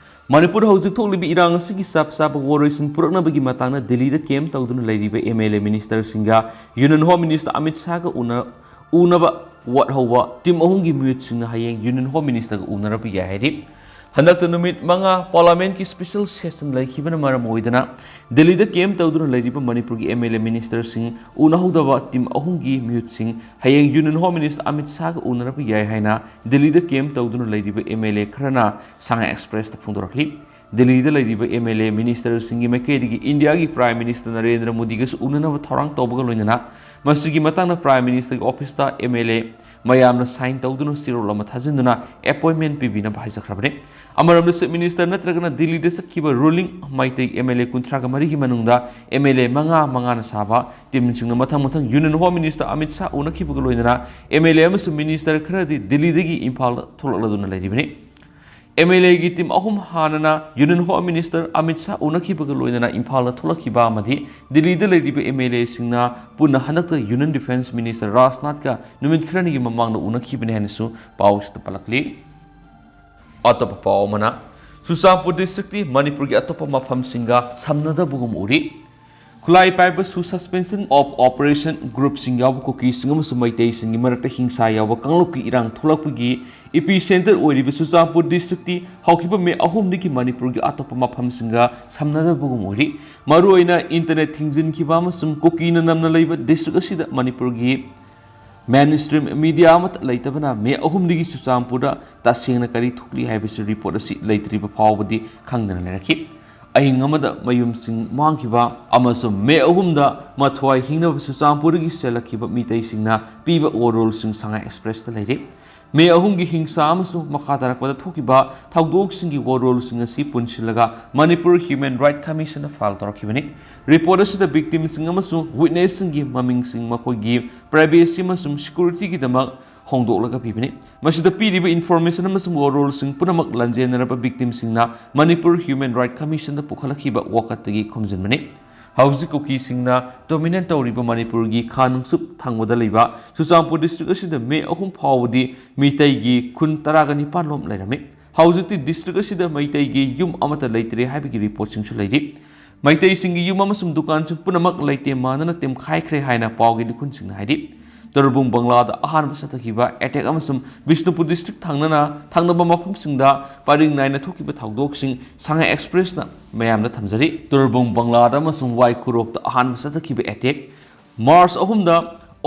ꯃꯅꯤꯄꯨꯔꯗ ꯍꯧꯖꯤꯛ ꯊꯣꯛꯂꯤꯕ ꯏꯔꯥꯡ ꯑꯁꯤꯒꯤ ꯆꯞ ꯆꯥꯕ ꯋꯥꯔꯣꯏꯁꯤꯟ ꯄꯨꯔꯛꯅꯕꯒꯤ ꯃꯇꯥꯡꯗ ꯗꯤꯜꯂꯤꯗ camp ꯇꯧꯗꯨꯅ ꯂꯩꯔꯤꯕ M L A minister ꯁꯤꯡꯒ Union Home Minister ꯑꯃꯤꯠ ꯁꯥꯍꯒ ꯎꯅ-, ꯎꯅꯕ ꯋꯥꯠꯍꯧꯕ team ꯑꯍꯨꯝꯒꯤ ꯃꯤꯍꯨꯠꯁꯤꯡꯅ ꯍꯌꯦꯡ Union Home Minister ꯒ ꯎꯅꯔꯕ ꯌꯥꯏ ꯍꯥꯏꯔꯤ꯫ ꯍꯟꯗꯛꯇ ꯅꯨꯃꯤꯠ ꯃꯉꯥ Parliament ꯀꯤ special session ꯂꯩꯈꯤꯕꯅ ꯃꯔꯝ ꯑꯣꯏꯗꯨꯅ ꯗꯤꯜꯂꯤꯗ camp ꯇꯧꯗꯨꯅ ꯂꯩꯔꯤꯕ ꯃꯅꯤꯄꯨꯔꯒꯤ M L A minister ꯁꯤꯡ ꯎꯅꯍꯧꯗꯕ team ꯑꯍꯨꯝꯒꯤ ꯃꯤꯍꯨꯠꯁꯤꯡ ꯍꯌꯦꯡ Union Home Minister ꯑꯃꯤꯠ ꯁꯥꯍꯒ ꯎꯅꯔꯕ ꯌꯥꯏ ꯍꯥꯏꯅ ꯗꯤꯜꯂꯤꯗ camp ꯇꯧꯗꯨꯅ ꯂꯩꯔꯤꯕ M L A ꯈꯔꯅ ꯁꯉꯥꯏ Express ꯇ ꯐꯣꯡꯗꯣꯔꯛꯂꯤ꯫ ꯗꯤꯜꯂꯤꯗ ꯂꯩꯔꯤꯕ M L A minister ꯁꯤꯡꯒꯤ ꯃꯥꯏꯀꯩꯗꯒꯤ ꯏꯟꯗꯤꯌꯥꯒꯤ Prime Minister ꯅꯔꯦꯟꯗ꯭ꯔ ꯃꯣꯗꯤꯒꯁꯨ ꯎꯅꯅꯕ ꯊꯧꯔꯥꯡ ꯇꯧꯕꯒ ꯂꯣꯏꯅꯅ ꯃꯁꯤꯒꯤ ꯃꯇꯥꯡꯗ Prime Minister ꯒꯤ office ꯇ M L A ꯃꯌꯥꯝꯅ sign ꯇꯧꯗꯨꯅ ꯆꯦꯔꯣꯜ ꯑꯃ ꯊꯥꯖꯤꯟꯗꯨꯅ appointment ꯄꯤꯕꯤꯅꯕ ꯍꯥꯏꯖꯈ꯭ꯔꯕꯅꯤ꯫ ꯑꯃꯔꯣꯝꯗ Chief Minister ꯅꯠꯇ꯭ꯔꯒꯅ ꯗꯤꯜꯂꯤꯗ ꯆꯠꯈꯤꯕ ruling ꯃꯥꯏꯇꯩ M L A ꯀꯨꯟꯊ꯭ꯔꯥꯒ ꯃꯔꯤꯒꯤ ꯃꯅꯨꯡꯗ M L A ꯃꯉꯥ ꯃꯉꯥꯅ ꯁꯥꯕ team ꯁꯤꯡꯅ ꯃꯊꯪ ꯃꯊꯪ Union Home Minister Amit Shah ꯎꯅꯈꯤꯕꯒ ꯂꯣꯏꯅꯅ M L A ꯑꯃꯁꯨꯡ minister ꯈꯔꯗꯤ ꯗꯤꯜꯂꯤꯗꯒꯤ ꯏꯝꯐꯥꯜꯗ ꯊꯣꯛꯂꯛꯂꯗꯨꯅ ꯂꯩꯔꯤꯕꯅꯤ꯫ M L A ꯒꯤ team ꯑꯍꯨꯝ ꯍꯥꯟꯅꯅ Union Home Minister Amit Shah ꯎꯅꯈꯤꯕꯒ ꯂꯣꯏꯅꯅ ꯏꯝꯐꯥꯜꯗ ꯊꯣꯛꯂꯛꯈꯤꯕ ꯑꯃꯗꯤ ꯗꯤꯜꯂꯤꯗ ꯂꯩꯔꯤꯕ M L A ꯁꯤꯡꯅ ꯄꯨꯟꯅ ꯍꯟꯗꯛꯇ Union Defence Minister ꯔꯥꯖꯅꯥꯊꯀ ꯅꯨꯃꯤꯠ ꯈꯔꯅꯤꯒꯤ ꯃꯃꯥꯡꯗ ꯎꯅꯈꯤꯕꯅꯤ ꯍꯥꯏꯅꯁꯨ ꯄꯥꯎ ꯑꯁꯤꯗ ꯄꯜꯂꯛꯂꯤ꯫ ꯑꯇꯣꯞꯄ ꯄꯥꯎ ꯑꯃꯅ, ꯆꯨꯔꯆꯥꯟꯄꯨꯔ district ꯇꯤ ꯃꯅꯤꯄꯨꯔꯒꯤ ꯑꯇꯣꯞꯄ ꯃꯐꯝꯁꯤꯡꯒ ꯁꯝꯅꯗꯕꯒꯨꯝ ꯎꯔꯤ꯫ ꯈꯨꯠꯂꯥꯏ ꯄꯥꯏꯕ ꯁꯨ Suspension of Operation group ꯁꯤꯡ ꯌꯥꯎꯕ ꯀꯨꯀꯤꯁꯤꯡ ꯑꯃꯁꯨꯡ ꯃꯩꯇꯩꯁꯤꯡꯒꯤ ꯃꯔꯛꯇ ꯍꯤꯡꯁꯥ ꯌꯥꯎꯕ ꯀꯥꯡꯂꯨꯞꯀꯤ ꯏꯔꯥꯡ ꯊꯣꯛꯂꯛꯄꯒꯤ epicentre ꯑꯣꯏꯔꯤꯕ ꯆꯨꯔꯆꯥꯟꯄꯨꯔ district ꯇꯤ ꯍꯧꯈꯤꯕ ꯃꯦ ꯑꯍꯨꯝꯗꯒꯤ ꯃꯅꯤꯄꯨꯔꯒꯤ ꯑꯇꯣꯞꯄ ꯃꯐꯝꯁꯤꯡꯒ ꯁꯝꯅꯗꯕꯒꯨꯝ ꯑꯣꯏꯔꯤ꯫ ꯃꯔꯨꯑꯣꯏꯅ internet ꯊꯤꯡꯖꯤꯟꯈꯤꯕ ꯑꯃꯁꯨꯡ ꯀꯨꯀꯤꯅ ꯅꯝꯅ ꯂꯩꯕ district ꯑꯁꯤꯗ ꯃꯅꯤꯄꯨꯔꯒꯤ mainstream media ꯑꯃꯠꯇ ꯂꯩꯇꯕꯅ ꯃꯦ ꯑꯍꯨꯝꯗꯒꯤ ꯆꯨꯔꯆꯥꯟꯄꯨꯔꯗ ꯇꯁꯦꯡꯅ ꯀꯔꯤ ꯊꯣꯛꯂꯤ ꯍꯥꯏꯕꯁꯤ report ꯑꯁꯤ ꯂꯩꯇ꯭ꯔꯤꯕ ꯐꯥꯎꯕꯗꯤ ꯈꯪꯗꯅ ꯂꯩꯔꯛꯈꯤ꯫ ꯑꯍꯤꯡ ꯑꯃꯗ ꯃꯌꯨꯝꯁꯤꯡ ꯃꯥꯡꯈꯤꯕ ꯑꯃꯁꯨꯡ ꯃꯦ ꯑꯍꯨꯝꯗ ꯃꯊ꯭ꯋꯥꯏ ꯍꯤꯡꯅꯕ ꯆꯨꯔꯆꯥꯟꯄꯨꯔꯗꯒꯤ ꯆꯦꯜꯂꯛꯈꯤꯕ ꯃꯤꯇꯩꯁꯤꯡꯅ ꯄꯤꯕ ꯋꯥꯔꯣꯜꯁꯤꯡ ꯁꯉꯥꯏ Express ꯇ ꯂꯩꯔꯤ꯫ ꯃꯦ ꯑꯍꯨꯝꯒꯤ ꯍꯤꯡꯁꯥ ꯑꯃꯁꯨꯡ ꯃꯈꯥ ꯇꯥꯔꯛꯄꯗ ꯊꯣꯛꯈꯤꯕ ꯊꯧꯗꯣꯛꯁꯤꯡꯒꯤ ꯋꯥꯔꯣꯜꯁꯤꯡ ꯑꯁꯤ ꯄꯨꯟꯁꯤꯜꯂꯒ ꯃꯅꯤꯄꯨꯔ Human Right Commission ꯅ file ꯇꯧꯔꯛꯈꯤꯕꯅꯤ꯫ Report ꯑꯁꯤꯗ victim ꯁꯤꯡ ꯑꯃꯁꯨꯡ witness ꯁꯤꯡꯒꯤ ꯃꯃꯤꯡꯁꯤꯡ, ꯃꯈꯣꯏꯒꯤ privacy ꯑꯃꯁꯨꯡ security ꯒꯤꯗꯃꯛ ꯐꯣꯡꯗꯣꯛꯂꯒ ꯄꯤꯕꯅꯤ꯫ ꯃꯁꯤꯗ ꯄꯤꯔꯤꯕ information ꯑꯃꯁꯨꯡ ꯋꯥꯔꯣꯜꯁꯤꯡ ꯄꯨꯝꯅꯃꯛ ꯂꯥꯟꯖꯦꯟꯅꯔꯕ victimꯁꯤꯡꯅ ꯃꯅꯤꯄꯨꯔ Human Right Commissionꯗ ꯄꯨꯈꯠꯂꯛꯈꯤꯕ ꯋꯥꯀꯠꯇꯒꯤ ꯈꯣꯝꯖꯤꯟꯕꯅꯤ꯫ ꯍꯧꯖꯤꯛ ꯀꯨꯀꯤꯁꯤꯡꯅ dominate ꯇꯧꯔꯤꯕ ꯃꯅꯤꯄꯨꯔꯒꯤ ꯈꯥ ꯅꯣꯡꯆꯨꯞ ꯊꯪꯕꯗ ꯂꯩꯕ ꯆꯨꯔꯆꯥꯟꯄꯨꯔ district ꯑꯁꯤꯗ ꯃꯦ ꯑꯍꯨꯝ ꯐꯥꯎꯕꯗꯤ ꯃꯤꯇꯩꯒꯤ ꯈꯨꯟ ꯇꯔꯥꯒ ꯅꯤꯄꯥꯟ ꯂꯣꯝ ꯂꯩꯔꯝꯃꯤ꯫ ꯍꯧꯖꯤꯛꯇꯤ district ꯑꯁꯤꯗ ꯃꯩꯇꯩꯒꯤ ꯌꯨꯝ ꯑꯃꯠꯇ ꯂꯩꯇ꯭ꯔꯦ ꯍꯥꯏꯕꯒꯤ reportꯁꯤꯡꯁꯨ ꯂꯩꯔꯤ꯫ ꯃꯩꯇꯩꯁꯤꯡꯒꯤ ꯌꯨꯝ ꯑꯃꯁꯨꯡ ꯗꯨꯀꯥꯟꯁꯤꯡ ꯄꯨꯝꯅꯃꯛ ꯂꯩꯇꯦꯝ ꯃꯥꯟꯅꯅ ꯇꯦꯝꯈꯥꯏꯈ꯭ꯔꯦ ꯍꯥꯏꯅ ꯄꯥꯎꯒꯤ ꯂꯤꯈꯨꯟꯁꯤꯡꯅ ꯍꯥꯏꯔꯤ꯫ ꯇꯨꯔꯕꯨꯡ ꯕꯪꯂꯥꯗ ꯑꯍꯥꯟꯕ ꯆꯠꯊꯈꯤꯕ attack ꯑꯃꯁꯨꯡ ꯕꯤꯁꯅꯨꯄꯨꯔ district ꯊꯪꯅꯅ, ꯊꯪꯅꯕ ꯃꯐꯝꯁꯤꯡꯗ ꯄꯔꯤꯡ ꯅꯥꯏꯅ ꯊꯣꯛꯈꯤꯕ ꯊꯧꯗꯣꯛꯁꯤꯡ ꯁꯉꯥꯏ Expressꯅ ꯃꯌꯥꯝꯗ ꯊꯝꯖꯔꯤ꯫ ꯇꯨꯔꯕꯨꯡ ꯕꯪꯂꯥꯗ ꯑꯃꯁꯨꯡ ꯋꯥꯏꯈꯨꯔꯣꯛꯇ ꯑꯍꯥꯟꯕ ꯆꯠꯊꯈꯤꯕ attack꯫ March ꯑꯍꯨꯝꯗ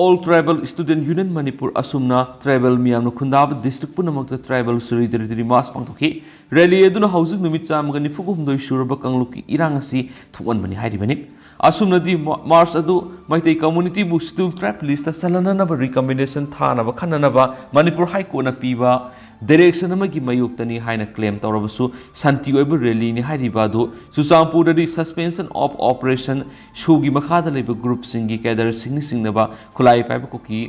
All Tribal Student Union Manipur ꯑꯁꯨꯝꯅ tribal ꯃꯤꯌꯥꯝꯅ ꯈꯨꯟꯗꯥꯕ district ꯄꯨꯝꯅꯃꯛꯇ tribal solidarity march ꯄꯥꯡꯊꯣꯛꯈꯤ꯫ Rally ꯑꯗꯨꯅ ꯍꯧꯖꯤꯛ ꯅꯨꯃꯤꯠ ꯆꯥꯝꯃꯒ ꯅꯤꯐꯨ ꯍꯨꯝꯗꯣꯏ ꯁꯨꯔꯕ ꯀꯥꯡꯂꯨꯞꯀꯤ ꯏꯔꯥꯡ ꯑꯁꯤ ꯊꯣꯛꯍꯟꯕꯅꯤ ꯍꯥꯏꯔꯤꯕꯅꯤ꯫ ꯑꯁꯨꯝꯅꯗꯤ ꯃ-, march ꯑꯗꯨ ꯃꯩꯇꯩ communityꯕꯨ Scheduled Tribe listꯇ ꯆꯜꯍꯟꯅꯅꯕ recommendation ꯊꯥꯅꯕ ꯈꯟꯅꯅꯕ ꯃꯅꯤꯄꯨꯔ High Courtꯅ ꯄꯤꯕ direction ꯑꯃꯒꯤ ꯃꯥꯌꯣꯛꯇꯅꯤ ꯍꯥꯏꯅ claim ꯇꯧꯔꯕꯁꯨ, ꯁꯥꯟꯇꯤ ꯑꯣꯏꯕ rallyꯅꯤ ꯍꯥꯏꯔꯤꯕ ꯑꯗꯨ ꯆꯨꯔꯆꯥꯟꯄꯨꯔꯗꯗꯤ Suspension of Operation, SoO ꯒꯤ ꯃꯈꯥꯗ ꯂꯩꯕ groupꯁꯤꯡꯒꯤ cadreꯁꯤꯡꯅ ꯆꯤꯡꯅꯕ ꯈꯨꯠꯂꯥꯏ ꯄꯥꯏꯕ ꯀꯨꯀꯤ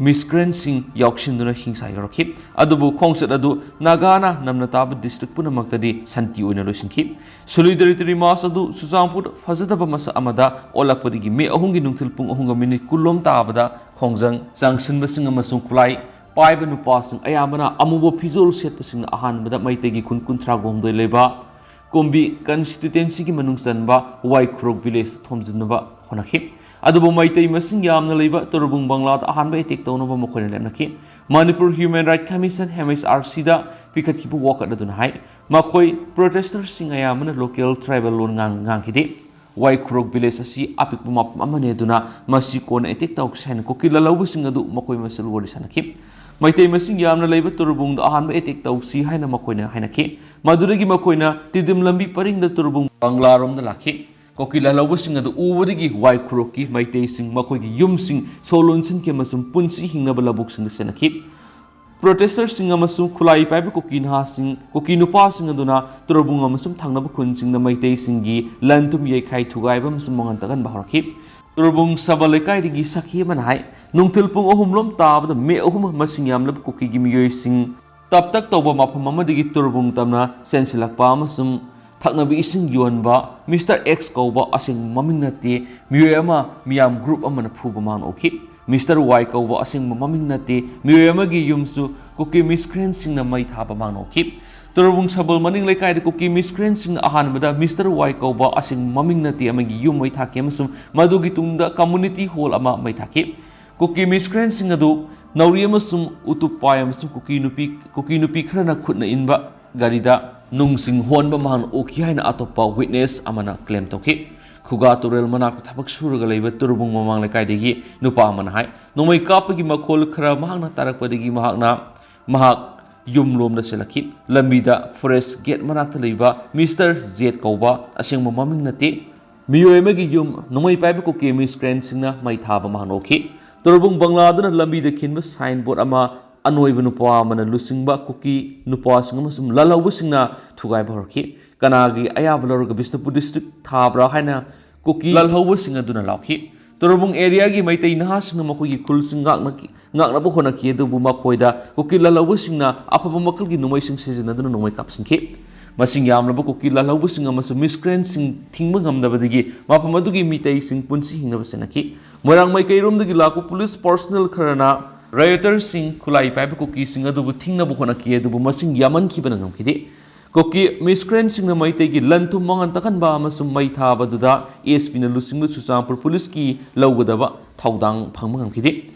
miscreantꯁꯤꯡ ꯌꯥꯎꯁꯤꯟꯗꯨꯅ ꯍꯤꯡꯁꯥ ꯌꯧꯔꯛꯈꯤ꯫ ꯑꯗꯨꯕꯨ ꯈꯣꯡꯆꯠ ꯑꯗꯨ ꯅꯥꯒꯥꯅ ꯅꯝꯅ ꯇꯥꯕ district ꯄꯨꯝꯅꯃꯛꯇꯗꯤ ꯁꯥꯟꯇꯤ ꯑꯣꯏꯅ ꯂꯣꯏꯁꯤꯟꯈꯤ꯫ Solidarity march ꯑꯗꯨ ꯆꯨꯔꯆꯥꯟꯄꯨꯔ ꯐꯖꯗꯕ ꯃꯁꯛ ꯑꯃꯗ ꯑꯣꯜꯂꯛꯄꯗꯒꯤ ꯃꯦ ꯑꯍꯨꯝꯒꯤ ꯅꯨꯡꯊꯤꯜ ꯄꯨꯡ ꯑꯍꯨꯝꯒ minute ꯀꯨꯟ ꯂꯣꯝ ꯇꯥꯕꯗ ꯈꯣꯡꯖꯪ ꯆꯪꯁꯤꯟꯕꯁꯤꯡ ꯑꯃꯁꯨꯡ ꯈꯨꯠꯂꯥꯏ ꯄꯥꯏꯕ ꯅꯨꯄꯥꯁꯤꯡ, ꯑꯌꯥꯝꯕꯅ ꯑꯃꯨꯕ ꯐꯤꯖꯣꯜ ꯁꯦꯠꯄꯁꯤꯡꯅ ꯑꯍꯥꯟꯕꯗ ꯃꯩꯇꯩꯒꯤ ꯈꯨꯟ ꯀꯨꯟꯊ꯭ꯔꯥꯒ ꯍꯨꯝꯗꯣꯏ ꯂꯩꯕ ꯀꯣꯝꯕꯤ constituencyꯒꯤ ꯃꯅꯨꯡ ꯆꯟꯕ ꯋꯥꯏꯈꯨꯔꯣꯛ villageꯇ ꯊꯣꯝꯖꯤꯟꯅꯕ ꯍꯣꯠꯅꯈꯤ꯫ ꯑꯗꯨꯕꯨ ꯃꯩꯇꯩ ꯃꯁꯤꯡ ꯌꯥꯝꯅ ꯂꯩꯕ ꯇꯨꯔꯕꯨꯡ ꯕꯪꯂꯥꯗ ꯑꯍꯥꯟꯕ attack ꯇꯧꯅꯕ ꯃꯈꯣꯏꯅ ꯂꯦꯞꯅꯈꯤ꯫ ꯃꯅꯤꯄꯨꯔ Human Right Commission, MHRCꯗ ꯄꯤꯈꯠꯈꯤꯕ ꯋꯥꯀꯠ ꯑꯗꯨꯅ ꯍꯥꯏ, ꯃꯈꯣꯏ protesters ꯁꯤꯡ ꯑꯌꯥꯝꯕꯅ local tribal ꯂꯣꯟ ꯉꯥꯡ-, ꯉꯥꯡꯈꯤꯗꯦ꯫ ꯋꯥꯏꯈꯨꯔꯣꯛ village ꯑꯁꯤ ꯑꯄꯤꯛꯄ ꯃꯐꯝ ꯑꯃꯅꯤ, ꯑꯗꯨꯅ ꯃꯁꯤ ꯀꯣꯟꯅ attack ꯇꯧꯁꯤ ꯍꯥꯏꯅ ꯀꯨꯀꯤ ꯂꯥꯜꯍꯧꯕꯁꯤꯡ ꯑꯗꯨ ꯃꯈꯣꯏ ꯃꯁꯦꯜ ꯋꯥꯔꯤ ꯁꯥꯅꯈꯤ꯫ ꯃꯩꯇꯩ ꯃꯁꯤꯡ ꯌꯥꯝꯅ ꯂꯩꯕ ꯇꯨꯔꯕꯨꯡꯗ ꯑꯍꯥꯟꯕ attack ꯇꯧꯁꯤ ꯍꯥꯏꯅ ꯃꯈꯣꯏꯅ ꯍꯥꯏꯅꯈꯤ꯫ ꯃꯗꯨꯗꯒꯤ ꯃꯈꯣꯏꯅ ꯇꯤꯗꯤꯝ ꯂꯝꯕꯤ ꯄꯔꯤꯡꯗ ꯇꯨꯔꯕꯨꯡ ꯕꯪꯂꯥꯔꯣꯝꯗ ꯂꯥꯛꯈꯤ꯫ ꯀꯨꯀꯤ ꯂꯥꯜꯍꯧꯕꯁꯤꯡ ꯑꯗꯨ ꯎꯕꯗꯒꯤ ꯋꯥꯏꯈꯨꯔꯣꯛꯀꯤ ꯃꯩꯇꯩꯁꯤꯡ ꯃꯈꯣꯏꯒꯤ ꯌꯨꯝꯁꯤꯡ ꯁꯣ ꯂꯣꯟꯁꯤꯟꯈꯤ ꯑꯃꯁꯨꯡ ꯄꯨꯟꯁꯤ ꯍꯤꯡꯅꯕ ꯂꯧꯕꯨꯛꯁꯤꯡꯗ ꯆꯦꯟꯅꯈꯤ꯫ Protesters ꯁꯤꯡ ꯑꯃꯁꯨꯡ ꯈꯨꯠꯂꯥꯏ ꯄꯥꯏꯕ ꯀꯨꯀꯤ ꯅꯍꯥꯁꯤꯡ, ꯀꯨꯀꯤ ꯅꯨꯄꯥꯁꯤꯡ ꯑꯗꯨꯅ ꯇꯨꯔꯕꯨꯡ ꯑꯃꯁꯨꯡ ꯊꯪꯅꯕ ꯈꯨꯟꯁꯤꯡꯗ ꯃꯩꯇꯩꯁꯤꯡꯒꯤ ꯂꯟ ꯊꯨꯝ ꯌꯩꯈꯥꯏ ꯊꯨꯒꯥꯏꯕ ꯑꯃꯁꯨꯡ ꯃꯥꯡꯍꯟ ꯇꯥꯛꯍꯟꯕ ꯍꯧꯔꯛꯈꯤ꯫ ꯇꯨꯔꯕꯨꯡ ꯁꯕ ꯂꯩꯀꯥꯏꯗꯒꯤ ꯁꯈꯤ ꯑꯃꯅ ꯍꯥꯏ, ꯅꯨꯡꯊꯤꯜ ꯄꯨꯡ ꯑꯍꯨꯝ ꯂꯣꯝ ꯇꯥꯕꯗ ꯃꯤ ꯑꯍꯨꯝ ꯃꯁꯤꯡ ꯌꯥꯝꯂꯕ ꯀꯨꯀꯤꯒꯤ ꯃꯤꯑꯣꯏꯁꯤꯡ ꯇꯞ ꯇꯛ ꯇꯧꯕ ꯃꯐꯝ ꯑꯃꯗꯒꯤ ꯇꯨꯔꯕꯨꯡ ꯇꯝꯅ ꯆꯦꯟꯁꯤꯜꯂꯛꯄ ꯑꯃꯁꯨꯡ ꯊꯛꯅꯕ ꯏꯁꯤꯡ ꯌꯣꯟꯕ ꯃꯤꯁꯇꯔ ꯑꯦꯛꯁ ꯀꯧꯕ ꯑꯁꯦꯡꯕ ꯃꯃꯤꯡ ꯅꯠꯇꯦ ꯃꯤꯑꯣꯏ ꯑꯃ ꯃꯤꯌꯥꯝ ꯒ꯭ꯔꯨꯞ ꯑꯃꯅ ꯐꯨꯕ ꯃꯥꯡꯅ ꯎꯈꯤ꯫ ꯃꯤꯁꯇꯔ ꯋꯥꯏ ꯀꯧꯕ ꯑꯁꯦꯡꯕ ꯃꯃꯤꯡ ꯅꯠꯇꯦ ꯃꯤꯑꯣꯏ ꯑꯃꯒꯤ ꯌꯨꯝꯁꯨ ꯀꯨꯀꯤ ꯃꯤꯁꯀ꯭ꯔꯦꯟꯁꯤꯡꯅ ꯃꯩ ꯊꯥꯕ ꯃꯥꯡꯅ ꯎꯈꯤ꯫ ꯇꯨꯔꯕꯨꯡ ꯁꯕꯜ ꯃꯅꯤꯡ ꯂꯩꯀꯥꯏꯗ ꯀꯨꯀꯤ ꯃꯤꯁꯀ꯭ꯔꯦꯟꯁꯤꯡꯅ ꯑꯍꯥꯟꯕꯗ ꯃꯤꯁꯇꯔ ꯋꯥꯏ ꯀꯧꯕ ꯑꯁꯦꯡꯕ ꯃꯃꯤꯡ ꯅꯠꯇꯦ ꯑꯃꯒꯤ ꯌꯨꯝ ꯃꯩ ꯊꯥꯈꯤ ꯑꯃꯁꯨꯡ ꯃꯗꯨꯒꯤ ꯇꯨꯡꯗ ꯀꯝꯃꯨꯅꯤꯇꯤ ꯍꯣꯜ ꯑꯃ ꯃꯩ ꯊꯥꯈꯤ꯫ ꯀꯨꯀꯤ ꯃꯤꯁꯀ꯭ꯔꯦꯟꯁꯤꯡ ꯑꯗꯨ ꯅꯥꯎꯔꯤ ꯑꯃꯁꯨꯡ ꯎꯇꯨꯞ ꯄꯥꯏ ꯑꯃꯁꯨꯡ ꯀꯨꯀꯤ ꯅꯨꯄꯤ, ꯀꯨꯀꯤ ꯅꯨꯄꯤ ꯈꯔꯅ ꯈꯨꯠꯅ ꯏꯟꯕ ꯒꯥꯔꯤꯗ ꯅꯨꯡꯁꯤꯡ ꯍꯣꯟꯕ ꯃꯍꯥꯛꯅ ꯎꯈꯤ ꯍꯥꯏꯅ ꯑꯇꯣꯞꯄ ꯋꯤꯠꯅꯦꯁ ꯑꯃꯅ ꯀ꯭ꯂꯦꯝ ꯇꯧꯈꯤ꯫ ꯈꯨꯒꯥ ꯇꯨꯔꯦꯜ ꯃꯅꯥꯛꯇ ꯊꯕꯛ ꯁꯨꯔꯒ ꯂꯩꯕ ꯇꯨꯔꯕꯨꯡ ꯃꯃꯥꯡ ꯂꯩꯀꯥꯏꯗꯒꯤ ꯅꯨꯄꯥ ꯑꯃꯅ ꯍꯥꯏ, ꯅꯣꯡꯃꯩ ꯀꯥꯞꯄꯒꯤ ꯃꯈꯣꯜ ꯈꯔ ꯃꯍꯥꯛꯅ ꯇꯥꯔꯛꯄꯗꯒꯤ ꯃꯍꯥꯛꯅ, ꯃꯍꯥꯛ ꯌꯨꯝꯂꯣꯝꯗ ꯆꯦꯜꯂꯛꯈꯤ꯫ ꯂꯝꯕꯤꯗ ꯐꯣꯔꯦꯁ ꯒꯦꯠ ꯃꯅꯥꯛꯇ ꯂꯩꯕ ꯃꯤꯁꯇꯔ ꯖꯦꯠ ꯀꯧꯕ ꯑꯁꯦꯡꯕ ꯃꯃꯤꯡ ꯅꯠꯇꯦ ꯃꯤꯑꯣꯏ ꯑꯃꯒꯤ ꯌꯨꯝ ꯅꯣꯡꯃꯩ ꯄꯥꯏꯕ ꯀꯨꯀꯤ ꯃꯤꯁꯀ꯭ꯔꯦꯟꯁꯤꯡꯅ ꯃꯩ ꯊꯥꯕ ꯃꯍꯥꯛꯅ ꯎꯈꯤ꯫ ꯇꯨꯔꯕꯨꯡ ꯕꯪꯂꯥꯗꯨꯅ ꯂꯝꯕꯤꯗ ꯈꯤꯟꯕ ꯁꯥꯏꯟ ꯕꯣꯔꯗ ꯑꯃ ꯑꯅꯣꯏꯕ ꯅꯨꯄꯥ ꯑꯃꯅ ꯂꯨꯆꯤꯡꯕ ꯀꯨꯀꯤ ꯅꯨꯄꯥꯁꯤꯡ ꯑꯃꯁꯨꯡ ꯂꯥꯜꯍꯧꯕꯁꯤꯡꯅ ꯊꯨꯒꯥꯏꯕ ꯍꯧꯔꯛꯈꯤ꯫ ꯀꯅꯥꯒꯤ ꯑꯌꯥꯕ ꯂꯧꯔꯒ ꯕꯤꯁꯅꯨꯄꯨꯔ ꯗꯤꯁꯇ꯭ꯔꯤꯛ ꯊꯥꯕ꯭ꯔꯥ ꯍꯥꯏꯅ ꯀꯨꯀꯤ ꯂꯥꯜꯍꯧꯕꯁꯤꯡ ꯑꯗꯨꯅ ꯂꯥꯎꯈꯤ꯫ ꯇꯨꯔꯕꯨꯡ ꯑꯦꯔꯤꯌꯥꯒꯤ ꯃꯩꯇꯩ ꯅꯍꯥꯁꯤꯡꯅ ꯃꯈꯣꯏꯒꯤ ꯈꯨꯜꯁꯤꯡ ꯉꯥꯛꯅꯈꯤ, ꯉꯥꯛꯅꯕ ꯍꯣꯠꯅꯈꯤ, ꯑꯗꯨꯕꯨ ꯃꯈꯣꯏꯗ ꯀꯨꯀꯤ ꯂꯥꯜꯍꯧꯕꯁꯤꯡꯅ ꯑꯐꯕ ꯃꯈꯜꯒꯤ ꯅꯣꯡꯃꯩꯁꯤꯡ ꯁꯤꯖꯤꯟꯅꯗꯨꯅ ꯅꯣꯡꯃꯩ ꯀꯥꯞꯁꯤꯟꯈꯤ꯫ ꯃꯁꯤꯡ ꯌꯥꯝꯂꯕ ꯀꯨꯀꯤ ꯂꯥꯜꯍꯧꯕꯁꯤꯡ ꯑꯃꯁꯨꯡ ꯃꯤꯁꯀ꯭ꯔꯦꯟꯁꯤꯡ ꯊꯤꯡꯕ ꯉꯝꯗꯕꯗꯒꯤ ꯃꯐꯝ ꯑꯗꯨꯒꯤ ꯃꯤꯇꯩꯁꯤꯡ ꯄꯨꯟꯁꯤ ꯍꯤꯡꯅꯕ ꯆꯦꯟꯅꯈꯤ꯫ ꯃꯣꯏꯔꯥꯡ ꯃꯥꯏꯀꯩꯔꯣꯝꯗꯒꯤ ꯂꯥꯛꯄ ꯄꯨꯂꯤꯁ ꯄꯔꯁꯣꯅꯦꯜ ꯈꯔꯅ ꯔꯥꯏꯑꯣꯇꯔꯁꯤꯡ, ꯈꯨꯠꯂꯥꯏ ꯄꯥꯏꯕ ꯀꯨꯀꯤꯁꯤꯡ ꯑꯗꯨꯕꯨ ꯊꯤꯡꯅꯕ ꯍꯣꯠꯅꯈꯤ, ꯑꯗꯨꯕꯨ ꯃꯁꯤꯡ ꯌꯥꯝꯃꯟꯈꯤꯕꯅ ꯉꯝꯈꯤꯗꯦ꯫ ꯀꯨꯀꯤ ꯃꯤꯁꯀ꯭ꯔꯦꯟꯁꯤꯡꯅ ꯃꯩꯇꯩꯒꯤ ꯂꯟ ꯊꯨꯝ ꯃꯥꯡꯍꯟ ꯇꯥꯛꯍꯟꯕ ꯑꯃꯁꯨꯡ ꯃꯩ ꯊꯥꯕꯗꯨꯗ ꯑꯦꯁ ꯄꯤꯅ ꯂꯨꯆꯤꯡꯕ ꯆꯨꯔꯆꯥꯟꯄꯨꯔ ꯄꯨꯂꯤꯁꯀꯤ ꯂꯧꯒꯗꯕ ꯊꯧꯗꯥꯡ ꯐꯪꯕ ꯉꯝꯈꯤꯗꯦ꯫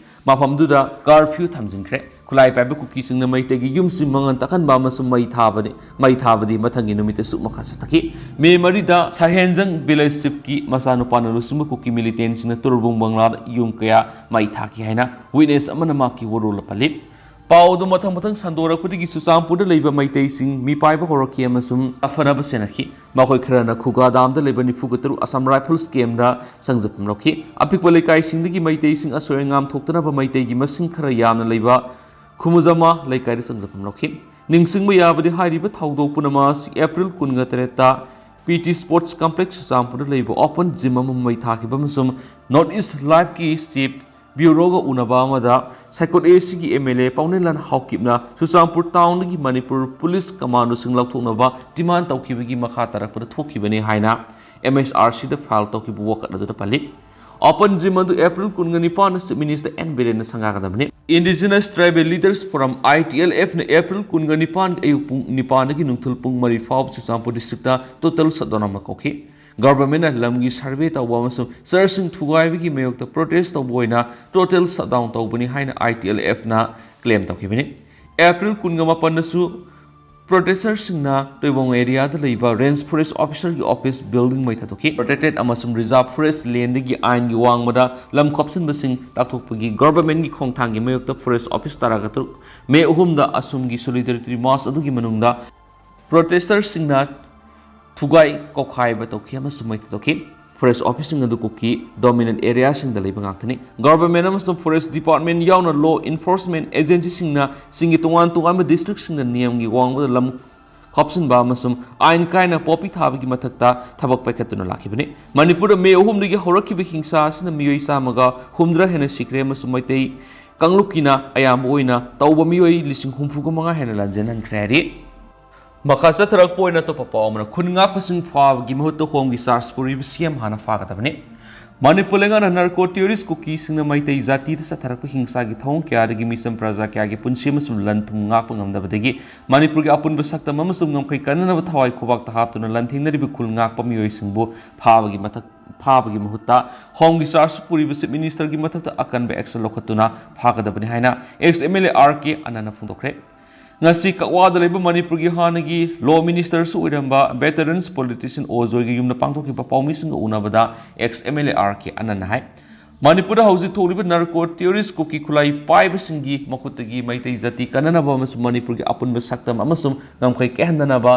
ꯃꯐꯝꯗꯨꯗ ꯀꯥꯔꯐ꯭ꯌꯨ ꯊꯝꯖꯤꯟꯈ꯭ꯔꯦ꯫ ꯈꯨꯠꯂꯥꯏ ꯄꯥꯏꯕ ꯀꯨꯀꯤꯁꯤꯡꯅ ꯃꯩꯇꯩꯒꯤ ꯌꯨꯝꯁꯤꯡ ꯃꯥꯡꯍꯟ ꯇꯥꯛꯍꯟꯕ ꯑꯃꯁꯨꯡ ꯃꯩ ꯊꯥꯕꯅꯤ, ꯃꯩ ꯊꯥꯕꯗꯤ ꯃꯊꯪꯒꯤ ꯅꯨꯃꯤꯠꯇꯁꯨ ꯃꯈꯥ ꯆꯠꯊꯈꯤ꯫ ꯃꯦ ꯃꯔꯤꯗ ꯁꯍꯦꯟꯖꯪ ꯚꯤꯂꯦꯖ ꯆꯤꯐꯀꯤ ꯃꯆꯥꯅꯨꯄꯥꯅ ꯂꯨꯆꯤꯡꯕ ꯀꯨꯀꯤ ꯃꯤꯂꯤꯇꯦꯟꯁꯤꯡꯅ ꯇꯨꯔꯕꯨꯡ ꯕꯪꯂꯥꯗ ꯌꯨꯝ ꯀꯌꯥ ꯃꯩ ꯊꯥꯈꯤ ꯍꯥꯏꯅ ꯋꯤꯠꯅꯦꯁ ꯑꯃꯅ ꯃꯍꯥꯛꯀꯤ ꯋꯥꯔꯣꯜꯗ ꯄꯜꯂꯤ꯫ ꯄꯥꯎ ꯑꯗꯨ ꯃꯊꯪ ꯃꯊꯪ ꯁꯟꯗꯣꯔꯛꯄꯗꯒꯤ ꯆꯨꯔꯆꯥꯟꯄꯨꯔꯗ ꯂꯩꯕ ꯃꯩꯇꯩꯁꯤꯡ ꯃꯤꯄꯥꯏꯕ ꯍꯧꯔꯛꯈꯤ ꯑꯃꯁꯨꯡ ꯑꯐꯅꯕ ꯁꯦꯟꯅꯈꯤ꯫ ꯃꯈꯣꯏ ꯈꯔꯅ ꯈꯨꯒꯥ ꯗꯥꯝꯗ ꯂꯩꯕ ꯅꯤꯐꯨꯒ ꯇꯔꯨꯛ ꯑꯁꯥꯝ ꯔꯥꯏꯐꯜꯁ ꯀꯦꯝꯗ ꯆꯪꯖꯐꯝ ꯂꯧꯈꯤ꯫ ꯑꯄꯤꯛꯄ ꯂꯩꯀꯥꯏꯁꯤꯡꯗꯒꯤ ꯃꯩꯇꯩꯁꯤꯡ ꯑꯁꯣꯏ ꯑꯉꯥꯝ ꯊꯣꯛꯇꯅꯕ ꯃꯩꯇꯩꯒꯤ ꯃꯁꯤꯡ ꯈꯔ ꯌꯥꯝꯅ ꯂꯩꯕ ꯈꯨꯃꯨꯖꯃꯥ ꯂꯩꯀꯥꯏꯗ ꯆꯪꯖꯐꯝ ꯂꯧꯈꯤ꯫ ꯅꯤꯡꯁꯤꯡꯕ ꯌꯥꯕꯗꯤ ꯍꯥꯏꯔꯤꯕ ꯊꯧꯗꯣꯛ ꯄꯨꯝꯅꯃꯛ ꯑꯁꯤ ꯑꯦꯄ꯭ꯔꯤꯜ ꯀꯨꯟꯒ ꯇꯔꯦꯠꯇ ꯄꯤ ꯇꯤ Sports Complex ꯆꯨꯔꯆꯥꯟꯄꯨꯔꯗ ꯂꯩꯕ open gym ꯑꯃ ꯃꯩ ꯊꯥꯈꯤꯕ ꯑꯃꯁꯨꯡ North East Live ꯀꯤ Chief Bureau ꯒ ꯎꯅꯕ ꯑꯃꯗ ꯁꯥꯏꯀꯣꯠ ꯑꯦ ꯁꯤꯒꯤ ꯑꯦꯝ ꯑꯦꯜ ꯑꯦ ꯄꯥꯎꯅꯦꯂꯥꯟ ꯍꯥꯎꯀꯤꯞꯅ ꯆꯨꯔꯆꯥꯟꯄꯨꯔ town ꯗꯒꯤ ꯃꯅꯤꯄꯨꯔ police commando ꯁꯤꯡ ꯂꯧꯊꯣꯛꯅꯕ demand ꯇꯧꯈꯤꯕꯒꯤ ꯃꯈꯥ ꯇꯥꯔꯛꯄꯗ ꯊꯣꯛꯈꯤꯕꯅꯤ ꯍꯥꯏꯅ ꯑꯦꯝ ꯑꯦꯁ ꯑꯥꯔ ꯁꯤꯗ file ꯇꯧꯈꯤꯕ ꯋꯥꯀꯠ ꯑꯗꯨꯗ ꯄꯜꯂꯤ꯫ Open gym ꯑꯗꯨ April ꯀꯨꯟꯒ ꯅꯤꯄꯥꯟꯗ Chief Minister ꯑꯦꯟ ꯕꯤꯔꯦꯟꯅ ꯁꯪꯒꯥꯒꯗꯕꯅꯤ꯫ Indigenous Tribal Leaders Forum, I T L F ꯅ April ꯀꯨꯟꯒ ꯅꯤꯄꯥꯟꯒꯤ ꯑꯌꯨꯛ ꯄꯨꯡ ꯅꯤꯄꯥꯟꯗꯒꯤ ꯅꯨꯡꯊꯤꯜ ꯄꯨꯡ ꯃꯔꯤ ꯐꯥꯎꯕ ꯆꯨꯔꯆꯥꯟꯄꯨꯔ district ꯇ total shutdown ꯑꯃ ꯀꯧꯈꯤ꯫ Government ꯅ ꯂꯝꯒꯤ survey ꯇꯧꯕ ꯑꯃꯁꯨꯡ church ꯁꯤꯡ ꯊꯨꯒꯥꯏꯕꯒꯤ ꯃꯥꯌꯣꯛꯇ protest ꯇꯧꯕ ꯑꯣꯏꯅ total shutdown ꯇꯧꯕꯅꯤ ꯍꯥꯏꯅ I T L F ꯅ claim ꯇꯧꯈꯤꯕꯅꯤ꯫ April ꯀꯨꯟꯒ ꯃꯥꯄꯟꯗꯁꯨ protester ꯁꯤꯡꯅ ꯇꯣꯏꯕꯣꯡ area ꯗ ꯂꯩꯕ Range Forest Officer ꯒꯤ office building ꯃꯩ ꯊꯥꯗꯣꯛꯈꯤ꯫ Protected ꯑꯃꯁꯨꯡ Reserve Forest land ꯗꯒꯤ ꯑꯥꯏꯟꯒꯤ ꯋꯥꯡꯃꯗ ꯂꯝ ꯈꯣꯞꯆꯤꯟꯕꯁꯤꯡ ꯇꯥꯛꯊꯣꯛꯄꯒꯤ government ꯀꯤ ꯈꯣꯡꯊꯥꯡꯒꯤ ꯃꯥꯌꯣꯛꯇ Forest Office ꯇꯔꯥꯒ ꯇꯔꯨꯛ May ꯑꯍꯨꯝꯗ ꯑꯁꯣꯝꯒꯤ solidarity march ꯑꯗꯨꯒꯤ ꯃꯅꯨꯡꯗ protester ꯁꯤꯡꯅ ꯊꯨꯒꯥꯏ ꯀꯣꯛꯈꯥꯏꯕ ꯇꯧꯈꯤ ꯑꯃꯁꯨꯡ ꯃꯩ ꯊꯥꯗꯣꯛꯈꯤ꯫ Forest office ꯁꯤꯡ ꯑꯗꯨ ꯀꯨꯀꯤ dominant area ꯁꯤꯡꯗ ꯂꯩꯕ ꯉꯥꯛꯇꯅꯤ꯫ Government ꯑꯃꯁꯨꯡ Forest Department ꯌꯥꯎꯅ law enforcement agency ꯁꯤꯡꯅ ꯆꯤꯡꯒꯤ ꯇꯣꯉꯥꯟ ꯇꯣꯉꯥꯟꯕ district ꯁꯤꯡꯗ ꯅꯤꯌꯝꯒꯤ ꯋꯥꯡꯃꯗ ꯂꯝ ꯈꯣꯞꯆꯤꯟꯕ ꯑꯃꯁꯨꯡ ꯑꯥꯏꯟ ꯀꯥꯏꯅ poppy ꯊꯥꯕꯒꯤ ꯃꯊꯛꯇ ꯊꯕꯛ ꯄꯥꯏꯈꯠꯇꯨꯅ ꯂꯥꯛꯈꯤꯕꯅꯤ꯫ ꯃꯅꯤꯄꯨꯔꯗ May ꯑꯍꯨꯝꯗꯒꯤ ꯍꯧꯔꯛꯈꯤꯕ ꯍꯤꯡꯁꯥ ꯑꯁꯤꯅ ꯃꯤꯑꯣꯏ ꯆꯥꯝꯃꯒ ꯍꯨꯝꯗ꯭ꯔꯥ ꯍꯦꯟꯅ ꯁꯤꯈ꯭ꯔꯦ ꯑꯃꯁꯨꯡ ꯃꯩꯇꯩ ꯀꯥꯡꯂꯨꯞꯀꯤꯅ ꯑꯌꯥꯝꯕ ꯑꯣꯏꯅ ꯇꯧꯕ ꯃꯤꯑꯣꯏ ꯂꯤꯁꯤꯡ ꯍꯨꯝꯐꯨꯒ ꯃꯉꯥ ꯍꯦꯟꯅ ꯂꯥꯟꯖꯦꯟꯍꯟꯈ꯭ꯔꯦ ꯍꯥꯏꯔꯤ꯫ ꯃꯈꯥ ꯆꯠꯊꯔꯛꯄ ꯑꯣꯏꯅ ꯑꯇꯣꯞꯄ ꯄꯥꯎ ꯑꯃꯅ, ꯈꯨꯟ ꯉꯥꯛꯄꯁꯤꯡ ꯐꯥꯕꯒꯤ ꯃꯍꯨꯠꯇ home ꯒꯤ charge ꯄꯨꯔꯤꯕ ꯁꯤ ꯑꯦꯝ ꯍꯥꯟꯅ ꯐꯥꯒꯗꯕꯅꯤ꯫ ꯃꯅꯤꯄꯨꯔ ꯂꯩꯉꯥꯛꯅ narco terrorist ꯀꯨꯀꯤꯁꯤꯡꯅ ꯃꯩꯇꯩ ꯖꯥꯇꯤꯗ ꯆꯠꯊꯔꯛꯄ ꯍꯤꯡꯁꯥꯒꯤ ꯊꯧꯑꯣꯡ ꯀꯌꯥꯗꯒꯤ ꯃꯤꯆꯝ ꯄ꯭ꯔꯖꯥ ꯀꯌꯥꯒꯤ ꯄꯨꯟꯁꯤ ꯑꯃꯁꯨꯡ ꯂꯟ ꯊꯨꯝ ꯉꯥꯛꯄ ꯉꯝꯗꯕꯗꯒꯤ ꯃꯅꯤꯄꯨꯔꯒꯤ ꯑꯄꯨꯟꯕ ꯁꯛꯇꯝ ꯑꯃꯁꯨꯡ ꯉꯝꯈꯩ ꯀꯟꯅꯅꯕ ꯊꯋꯥꯏ ꯈꯨꯕꯥꯛꯇ ꯍꯥꯞꯇꯨꯅ ꯂꯥꯟꯊꯦꯡꯅꯔꯤꯕ ꯈꯨꯜ ꯉꯥꯛꯄ ꯃꯤꯑꯣꯏꯁꯤꯡꯕꯨ ꯐꯥꯕꯒꯤ ꯃꯊꯛ, ꯐꯥꯕꯒꯤ ꯃꯍꯨꯠꯇ home ꯒꯤ charge ꯄꯨꯔꯤꯕ Chief Minister ꯒꯤ ꯃꯊꯛꯇ ꯑꯀꯟꯕ action ꯂꯧꯈꯠꯇꯨꯅ ꯐꯥꯒꯗꯕꯅꯤ ꯍꯥꯏꯅ ex M L A R K ꯑꯅꯟꯅ ꯐꯣꯡꯗꯣꯛꯈ꯭ꯔꯦ꯫ ꯉꯁꯤ ꯀꯛꯋꯥꯗ ꯂꯩꯕ ꯃꯅꯤꯄꯨꯔꯒꯤ ꯍꯥꯟꯅꯒꯤ law minister ꯁꯨ ꯑꯣꯏꯔꯝꯕ veterans politician ꯑꯣꯖꯣꯏꯒꯤ ꯌꯨꯝꯗ ꯄꯥꯡꯊꯣꯛꯈꯤꯕ ꯄꯥꯎꯃꯤꯁꯤꯡꯒ ꯎꯅꯕꯗ ex M L A R K ꯑꯅꯟꯅ ꯍꯥꯏ, ꯃꯅꯤꯄꯨꯔꯗ ꯍꯧꯖꯤꯛ ꯊꯣꯛꯂꯤꯕ narco terrorist ꯀꯨꯀꯤ ꯈꯨꯠꯂꯥꯏ ꯄꯥꯏꯕꯁꯤꯡꯒꯤ ꯃꯈꯨꯠꯇꯒꯤ ꯃꯩꯇꯩ ꯖꯥꯇꯤ ꯀꯟꯅꯅꯕ ꯑꯃꯁꯨꯡ ꯃꯅꯤꯄꯨꯔꯒꯤ ꯑꯄꯨꯟꯕ ꯁꯛꯇꯝ ꯑꯃꯁꯨꯡ ꯉꯝꯈꯩ ꯀꯥꯏꯍꯟꯗꯅꯕ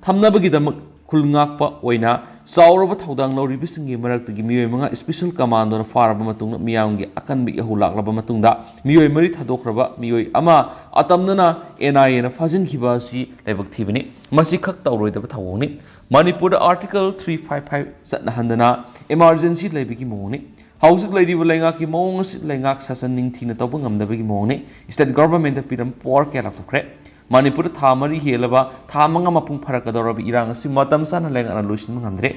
ꯊꯝꯅꯕꯒꯤꯗꯃꯛ ꯈꯨꯜ ꯉꯥꯛꯄ ꯑꯣꯏꯅ ꯆꯥꯎꯔꯕ ꯊꯧꯗꯥꯡ ꯂꯧꯔꯤꯕꯁꯤꯡꯒꯤ ꯃꯔꯛꯇꯒꯤ ꯃꯤꯑꯣꯏ ꯃꯉꯥ special commando ꯅ ꯐꯥꯔꯕ ꯃꯇꯨꯡꯗ ꯃꯤꯌꯥꯝꯒꯤ ꯑꯀꯟꯕ ꯏꯍꯧ ꯂꯥꯛꯂꯕ ꯃꯇꯨꯡꯗ ꯃꯤꯑꯣꯏ ꯃꯔꯤ ꯊꯥꯗꯣꯛꯈ꯭ꯔꯕ ꯃꯤꯑꯣꯏ ꯑꯃ ꯑꯇꯝꯅꯅ N I A ꯅ ꯐꯥꯖꯤꯟꯈꯤꯕ ꯑꯁꯤ ꯂꯥꯏꯕꯛ ꯊꯤꯕꯅꯤ꯫ ꯃꯁꯤ ꯈꯛ ꯇꯧꯔꯣꯏꯗꯕ ꯊꯧꯑꯣꯡꯅꯤ꯫ ꯃꯅꯤꯄꯨꯔꯗ Article three five five ꯆꯠꯅꯍꯟꯗꯅ emergency ꯂꯩꯕꯒꯤ ꯃꯑꯣꯡꯅꯤ꯫ ꯍꯧꯖꯤꯛ ꯂꯩꯔꯤꯕ ꯂꯩꯉꯥꯛꯀꯤ ꯃꯑꯣꯡ ꯑꯁꯤ ꯂꯩꯉꯥꯛ ꯁꯥꯁꯟ ꯅꯤꯡꯊꯤꯅ ꯇꯧꯕ ꯉꯝꯗꯕꯒꯤ ꯃꯑꯣꯡꯅꯤ꯫ State governmentꯇ ꯄꯤꯔꯝꯕ power ꯀꯌꯥ ꯂꯥꯞꯊꯣꯛꯈ꯭ꯔꯦ꯫ ꯃꯅꯤꯄꯨꯔꯗ ꯊꯥ ꯃꯔꯤ ꯍꯦꯜꯂꯕ, ꯊꯥ ꯃꯉꯥ ꯃꯄꯨꯡ ꯐꯥꯔꯛꯀꯗꯧꯔꯕ ꯏꯔꯥꯡ ꯑꯁꯤ ꯃꯇꯝ ꯆꯥꯅ ꯂꯩꯉꯥꯛꯅ ꯂꯣꯏꯁꯤꯟꯕ ꯉꯝꯗ꯭ꯔꯦ꯫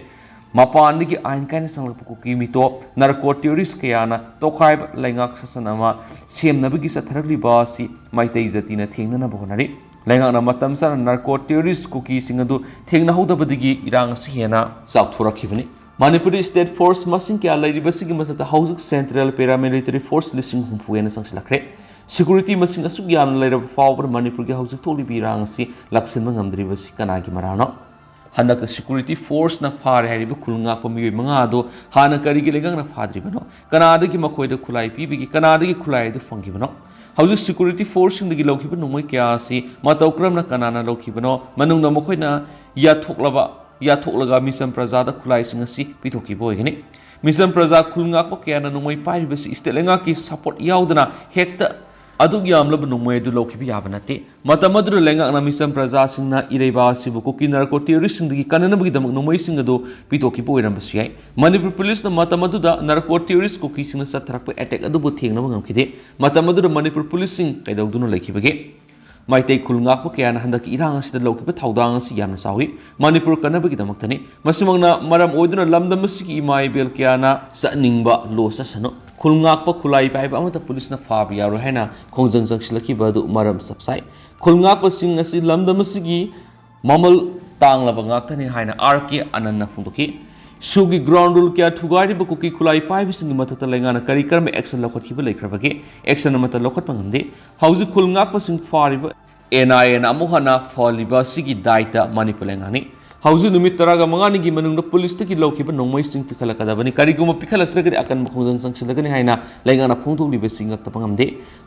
ꯃꯄꯥꯟꯗꯒꯤ ꯑꯥꯏꯟ ꯀꯥꯏꯅ ꯆꯪꯂꯛꯄ ꯀꯨꯀꯤ ꯃꯤꯇꯣꯞ, narco terrorist ꯀꯌꯥꯅ ꯇꯣꯈꯥꯏꯕ ꯂꯩꯉꯥꯛ ꯁꯥꯁꯟ ꯑꯃ ꯁꯦꯝꯅꯕꯒꯤ ꯆꯠꯊꯔꯛꯂꯤꯕ ꯑꯁꯤ ꯃꯩꯇꯩ ꯖꯥꯇꯤꯅ ꯊꯦꯡꯅꯅꯕ ꯍꯣꯠꯅꯔꯤ꯫ ꯂꯩꯉꯥꯛꯅ ꯃꯇꯝ ꯆꯥꯅ narco terrorist ꯀꯨꯀꯤꯁꯤꯡ ꯑꯗꯨ ꯊꯦꯡꯅꯍꯧꯗꯕꯗꯒꯤ ꯏꯔꯥꯡ ꯑꯁꯤ ꯍꯦꯟꯅ ꯆꯥꯎꯊꯣꯔꯛꯈꯤꯕꯅꯤ꯫ ꯃꯅꯤꯄꯨꯔꯗ state force ꯃꯁꯤꯡ ꯀꯌꯥ ꯂꯩꯔꯤꯕꯁꯤꯒꯤ ꯃꯊꯛꯇ ꯍꯧꯖꯤꯛ central paramilitary force ꯂꯤꯁꯤꯡ ꯍꯨꯝꯐꯨ ꯍꯦꯟꯅ ꯆꯪꯁꯤꯜꯂꯛꯈ꯭ꯔꯦ꯫ Security ꯃꯁꯤꯡ ꯑꯁꯨꯛ ꯌꯥꯝꯅ ꯂꯩꯔꯕ ꯐꯥꯎꯕꯗ ꯃꯅꯤꯄꯨꯔꯒꯤ ꯍꯧꯖꯤꯛ ꯊꯣꯛꯂꯤꯕ ꯏꯔꯥꯡ ꯑꯁꯤ ꯂꯥꯛꯁꯤꯟꯕ ꯉꯝꯗ꯭ꯔꯤꯕꯁꯤ ꯀꯅꯥꯒꯤ ꯃꯔꯥꯜꯅꯣ? ꯍꯟꯗꯛꯇ security forceꯅ ꯐꯥꯔꯦ ꯍꯥꯏꯔꯤꯕ ꯈꯨꯜ ꯉꯥꯛꯄ ꯃꯤꯑꯣꯏ ꯃꯉꯥ ꯑꯗꯨ ꯍꯥꯟꯅ ꯀꯔꯤꯒꯤ ꯂꯩꯉꯥꯛꯅ ꯐꯥꯗ꯭ꯔꯤꯕꯅꯣ? ꯀꯅꯥꯗꯒꯤ ꯃꯈꯣꯏꯗ ꯈꯨꯠꯂꯥꯏ ꯄꯤꯕꯒꯦ? ꯀꯅꯥꯗꯒꯤ ꯈꯨꯠꯂꯥꯏ ꯑꯗꯨ ꯐꯪꯈꯤꯕꯅꯣ? ꯍꯧꯖꯤꯛ security forceꯁꯤꯡꯗꯒꯤ ꯂꯧꯈꯤꯕ ꯅꯣꯡꯃꯩ ꯀꯌꯥ ꯑꯁꯤ ꯃꯇꯧ ꯀꯔꯝꯅ ꯀꯅꯥꯅ ꯂꯧꯈꯤꯕꯅꯣ? ꯃꯅꯨꯡꯗ ꯃꯈꯣꯏꯅ ꯌꯥꯊꯣꯛꯂꯕ, ꯌꯥꯊꯣꯛꯂꯒ ꯃꯤꯆꯝ ꯄ꯭ꯔꯖꯥꯗ ꯈꯨꯠꯂꯥꯏꯁꯤꯡ ꯑꯁꯤ ꯄꯤꯊꯣꯛꯈꯤꯕ ꯑꯣꯏꯒꯅꯤ꯫ ꯃꯤꯆꯝ ꯄ꯭ꯔꯖꯥ ꯈꯨꯜ ꯉꯥꯛꯄ ꯀꯌꯥꯅ ꯅꯣꯡꯃꯩ ꯄꯥꯏꯔꯤꯕꯁꯤ state ꯂꯩꯉꯥꯛꯀꯤ support ꯌꯥꯎꯗꯅ ꯍꯦꯛꯇ ꯑꯗꯨꯛ ꯌꯥꯝꯂꯕ ꯅꯣꯡꯃꯩ ꯑꯗꯨ ꯂꯧꯈꯤꯕ ꯌꯥꯕ ꯅꯠꯇꯦ꯫ ꯃꯇꯝ ꯑꯗꯨꯗ ꯂꯩꯉꯥꯛꯅ ꯃꯤꯆꯝ ꯄ꯭ꯔꯖꯥꯁꯤꯡꯅ ꯏꯔꯩꯕꯥꯛ ꯑꯁꯤꯕꯨ ꯀꯨꯀꯤ narco terroristꯁꯤꯡꯗꯒꯤ ꯀꯟꯅꯅꯕꯒꯤꯗꯃꯛ ꯅꯣꯡꯃꯩꯁꯤꯡ ꯑꯗꯨ ꯄꯤꯊꯣꯛꯈꯤꯕ ꯑꯣꯏꯔꯝꯕꯁꯨ ꯌꯥꯏ꯫ ꯃꯅꯤꯄꯨꯔ ꯄꯨꯂꯤꯁꯅ ꯃꯇꯝ ꯑꯗꯨꯗ narco terrorist ꯀꯨꯀꯤꯁꯤꯡꯅ ꯆꯠꯊꯔꯛꯄ attack ꯑꯗꯨꯕꯨ ꯊꯦꯡꯅꯕ ꯉꯝꯈꯤꯗꯦ꯫ ꯃꯇꯝ ꯑꯗꯨꯗ ꯃꯅꯤꯄꯨꯔ ꯄꯨꯂꯤꯁꯁꯤꯡ ꯀꯩꯗꯧꯗꯨꯅ ꯂꯩꯈꯤꯕꯒꯦ? ꯃꯩꯇꯩ ꯈꯨꯜ ꯉꯥꯛꯄ ꯀꯌꯥꯅ ꯍꯟꯗꯛꯀꯤ ꯏꯔꯥꯡ ꯑꯁꯤꯗ ꯂꯧꯈꯤꯕ ꯊꯧꯗꯥꯡ ꯑꯁꯤ ꯌꯥꯝꯅ ꯆꯥꯎꯏ꯫ ꯃꯅꯤꯄꯨꯔ ꯀꯟꯅꯕꯒꯤꯗꯃꯛꯇꯅꯤ꯫ ꯃꯁꯤꯃꯛꯅ ꯃꯔꯝ ꯑꯣꯏꯗꯨꯅ ꯂꯝꯗꯝ ꯑꯁꯤꯒꯤ ꯏꯃꯥ ꯏꯕꯦꯜ ꯀꯌꯥꯅ ꯆꯠꯅꯤꯡꯕ ꯂꯣ ꯆꯠꯁꯅꯨ꯫ ꯈꯨꯜ ꯉꯥꯛꯄ ꯈꯨꯠꯂꯥꯏ ꯄꯥꯏꯕ ꯑꯃꯠꯇ ꯄꯨꯂꯤꯁꯅ ꯐꯥꯕ ꯌꯥꯔꯣꯏ ꯍꯥꯏꯅ ꯈꯣꯡꯖꯪ ꯆꯪꯁꯤꯜꯂꯛꯈꯤꯕ ꯑꯗꯨ ꯃꯔꯝ ꯆꯞ ꯆꯥꯏ꯫ ꯈꯨꯜ ꯉꯥꯛꯄꯁꯤꯡ ꯑꯁꯤ ꯂꯝꯗꯝ ꯑꯁꯤꯒꯤ ꯃꯃꯜ ꯇꯥꯡꯂꯕ ꯉꯥꯛꯇꯅꯤ ꯍꯥꯏꯅ ꯑꯥꯔ ꯀꯦ ꯑꯅꯟꯅ ꯐꯣꯡꯗꯣꯛꯈꯤ꯫ ꯁꯨꯒꯤ ground rule ꯀꯌꯥ ꯊꯨꯒꯥꯏꯔꯤꯕ ꯀꯨꯀꯤ ꯈꯨꯠꯂꯥꯏ ꯄꯥꯏꯕꯁꯤꯡꯒꯤ ꯃꯊꯛꯇ ꯂꯩꯉꯥꯛꯅ ꯀꯔꯤ ꯀꯔꯝꯕ action ꯂꯧꯈꯠꯈꯤꯕ ꯂꯩꯈ꯭ꯔꯕꯒꯦ? Action ꯑꯃꯠꯇ ꯂꯧꯈꯠꯄ ꯉꯝꯗꯦ꯫ ꯍꯧꯖꯤꯛ ꯈꯨꯜ ꯉꯥꯛꯄꯁꯤꯡ ꯐꯥꯔꯤꯕ ꯑꯦꯟ ꯑꯥꯏ ꯑꯦꯅ ꯑꯃꯨꯛ ꯍꯟꯅ ꯐꯍꯜꯂꯤꯕ ꯑꯁꯤꯒꯤ ꯗꯥꯏꯇ ꯃꯅꯤꯄꯨꯔ ꯂꯩꯉꯥꯛꯅꯤ꯫ ꯍꯧꯖꯤꯛ ꯅꯨꯃꯤꯠ ꯇꯔꯥꯒ ꯃꯉꯥꯅꯤꯒꯤ ꯃꯅꯨꯡꯗ ꯄꯨꯂꯤꯁꯇꯒꯤ ꯂꯧꯈꯤꯕ ꯅꯣꯡꯃꯩꯁꯤꯡ ꯄꯤꯈꯠꯂꯛꯀꯗꯕꯅꯤ꯫ ꯀꯔꯤꯒꯨꯝꯕ ꯄꯤꯈꯠꯂꯛꯇ꯭ꯔꯒꯗꯤ ꯑꯀꯟꯕ ꯈꯣꯡꯖꯪ ꯆꯪꯁꯤꯜꯂꯒꯅꯤ ꯍꯥꯏꯅ ꯂꯩꯉꯥꯛꯅ ꯐꯣꯡꯗꯣꯛꯂꯤꯕꯁꯤ ꯉꯛꯇꯕ ꯉꯝꯗꯦ꯫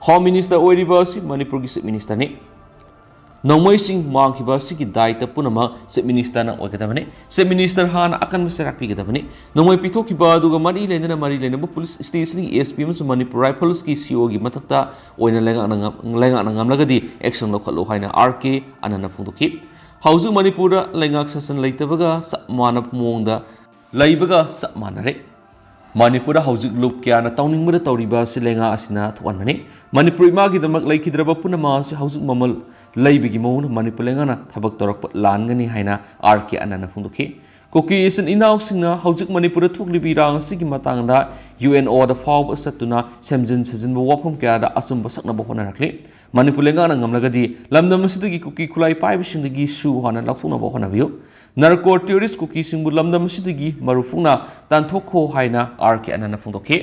Home Minister ꯑꯣꯏꯔꯤꯕ ꯑꯁꯤ ꯃꯅꯤꯄꯨꯔꯒꯤ Chief Ministerꯅꯤ꯫ ꯅꯣꯡꯃꯩꯁꯤꯡ ꯃꯥꯡꯈꯤꯕ ꯑꯁꯤꯒꯤ ꯗꯥꯏꯇ ꯄꯨꯝꯅꯃꯛ Chief Ministerꯅ ꯑꯣꯏꯒꯗꯕꯅꯤ꯫ Chief Minister ꯍꯥꯟꯅ ꯑꯀꯟꯕ ꯆꯩꯔꯥꯛ ꯄꯤꯒꯗꯕꯅꯤ꯫ ꯅꯣꯡꯃꯩ ꯄꯤꯊꯣꯛꯈꯤꯕ ꯑꯗꯨꯒ ꯃꯔꯤ ꯂꯩꯅꯅ ꯃꯔꯤ ꯂꯩꯅꯕ ꯄꯨꯂꯤꯁ stationꯒꯤ S P ꯑꯃꯁꯨꯡ ꯃꯅꯤꯄꯨꯔ Riflesꯀꯤ C O ꯒꯤ ꯃꯊꯛꯇ ꯑꯣꯏꯅ ꯂꯩꯉꯥꯛꯅ ꯉꯝ-, ꯂꯩꯉꯥꯛꯅ ꯉꯝꯂꯒꯗꯤ action ꯂꯧꯈꯠꯂꯨ ꯍꯥꯏꯅ ꯑꯥꯔ ꯀꯦ ꯑꯅꯟꯅ ꯐꯣꯡꯗꯣꯛꯈꯤ꯫ ꯍꯧꯖꯤꯛ ꯃꯅꯤꯄꯨꯔꯗ ꯂꯩꯉꯥꯛ ꯁꯥꯁꯟ ꯂꯩꯇꯕꯒ ꯆꯞ ꯃꯥꯟꯅꯕ ꯃꯑꯣꯡꯗ ꯂꯩꯕꯒ ꯆꯞ ꯃꯥꯟꯅꯔꯦ꯫ ꯃꯅꯤꯄꯨꯔꯗ ꯍꯧꯖꯤꯛ ꯂꯨꯞ ꯀꯌꯥꯅ ꯇꯧꯅꯤꯡꯕꯗ ꯇꯧꯔꯤꯕ ꯑꯁꯤ ꯂꯩꯉꯥꯛ ꯑꯁꯤꯅ ꯊꯣꯛꯍꯟꯕꯅꯤ꯫ ꯃꯅꯤꯄꯨꯔ ꯏꯃꯥꯒꯤꯗꯃꯛ ꯂꯩꯈꯤꯗ꯭ꯔꯕ ꯄꯨꯝꯅꯃꯛ ꯑꯁꯤ ꯍꯧꯖꯤꯛ ꯃꯃꯜ ꯂꯩꯕꯒꯤ ꯃꯑꯣꯡꯗ ꯃꯅꯤꯄꯨꯔ ꯂꯩꯉꯥꯛꯅ ꯊꯕꯛ ꯇꯧꯔꯛꯄ ꯂꯥꯟꯒꯅꯤ ꯍꯥꯏꯅ ꯑꯥꯔ ꯀꯦ ꯑꯅꯟꯅ ꯐꯣꯡꯗꯣꯛꯈꯤ꯫ ꯀꯨꯀꯤ ꯏꯆꯤꯟ ꯏꯅꯥꯎꯁꯤꯡꯅ ꯍꯧꯖꯤꯛ ꯃꯅꯤꯄꯨꯔꯗ ꯊꯣꯛꯂꯤꯕ ꯏꯔꯥꯡ ꯑꯁꯤꯒꯤ ꯃꯇꯥꯡꯗ ꯌꯨ ꯑꯦꯟ ꯑꯣꯗ ꯐꯥꯎꯕ ꯆꯠꯇꯨꯅ ꯁꯦꯝꯖꯤꯟ ꯁꯥꯖꯤꯟꯕ ꯋꯥꯐꯝ ꯀꯌꯥꯗ ꯑꯆꯨꯝꯕ ꯁꯛꯅꯕ ꯍꯣꯠꯅꯔꯛꯂꯤ꯫ ꯃꯅꯤꯄꯨꯔ ꯂꯩꯉꯥꯛꯅ ꯉꯝꯂꯒꯗꯤ ꯂꯝꯗꯝ ꯑꯁꯤꯗꯒꯤ ꯀꯨꯀꯤ ꯈꯨꯠꯂꯥꯏ ꯄꯥꯏꯕꯁꯤꯡꯗꯒꯤ ꯁꯨ ꯍꯥꯟꯅ ꯂꯧꯊꯣꯛꯅꯕ ꯍꯣꯠꯅꯕꯤꯌꯨ꯫ ꯅꯥꯔꯀꯣ ꯇꯦꯔꯣꯔꯤꯁ ꯀꯨꯀꯤꯁꯤꯡꯕꯨ ꯂꯝꯗꯝ ꯑꯁꯤꯗꯒꯤ ꯃꯔꯨ ꯐꯨꯛꯅ ꯇꯥꯟꯊꯣꯛꯈꯣ ꯍꯥꯏꯅ ꯑꯥꯔ ꯀꯦ ꯑꯅꯟꯅ ꯐꯣꯡꯗꯣꯛꯈꯤ꯫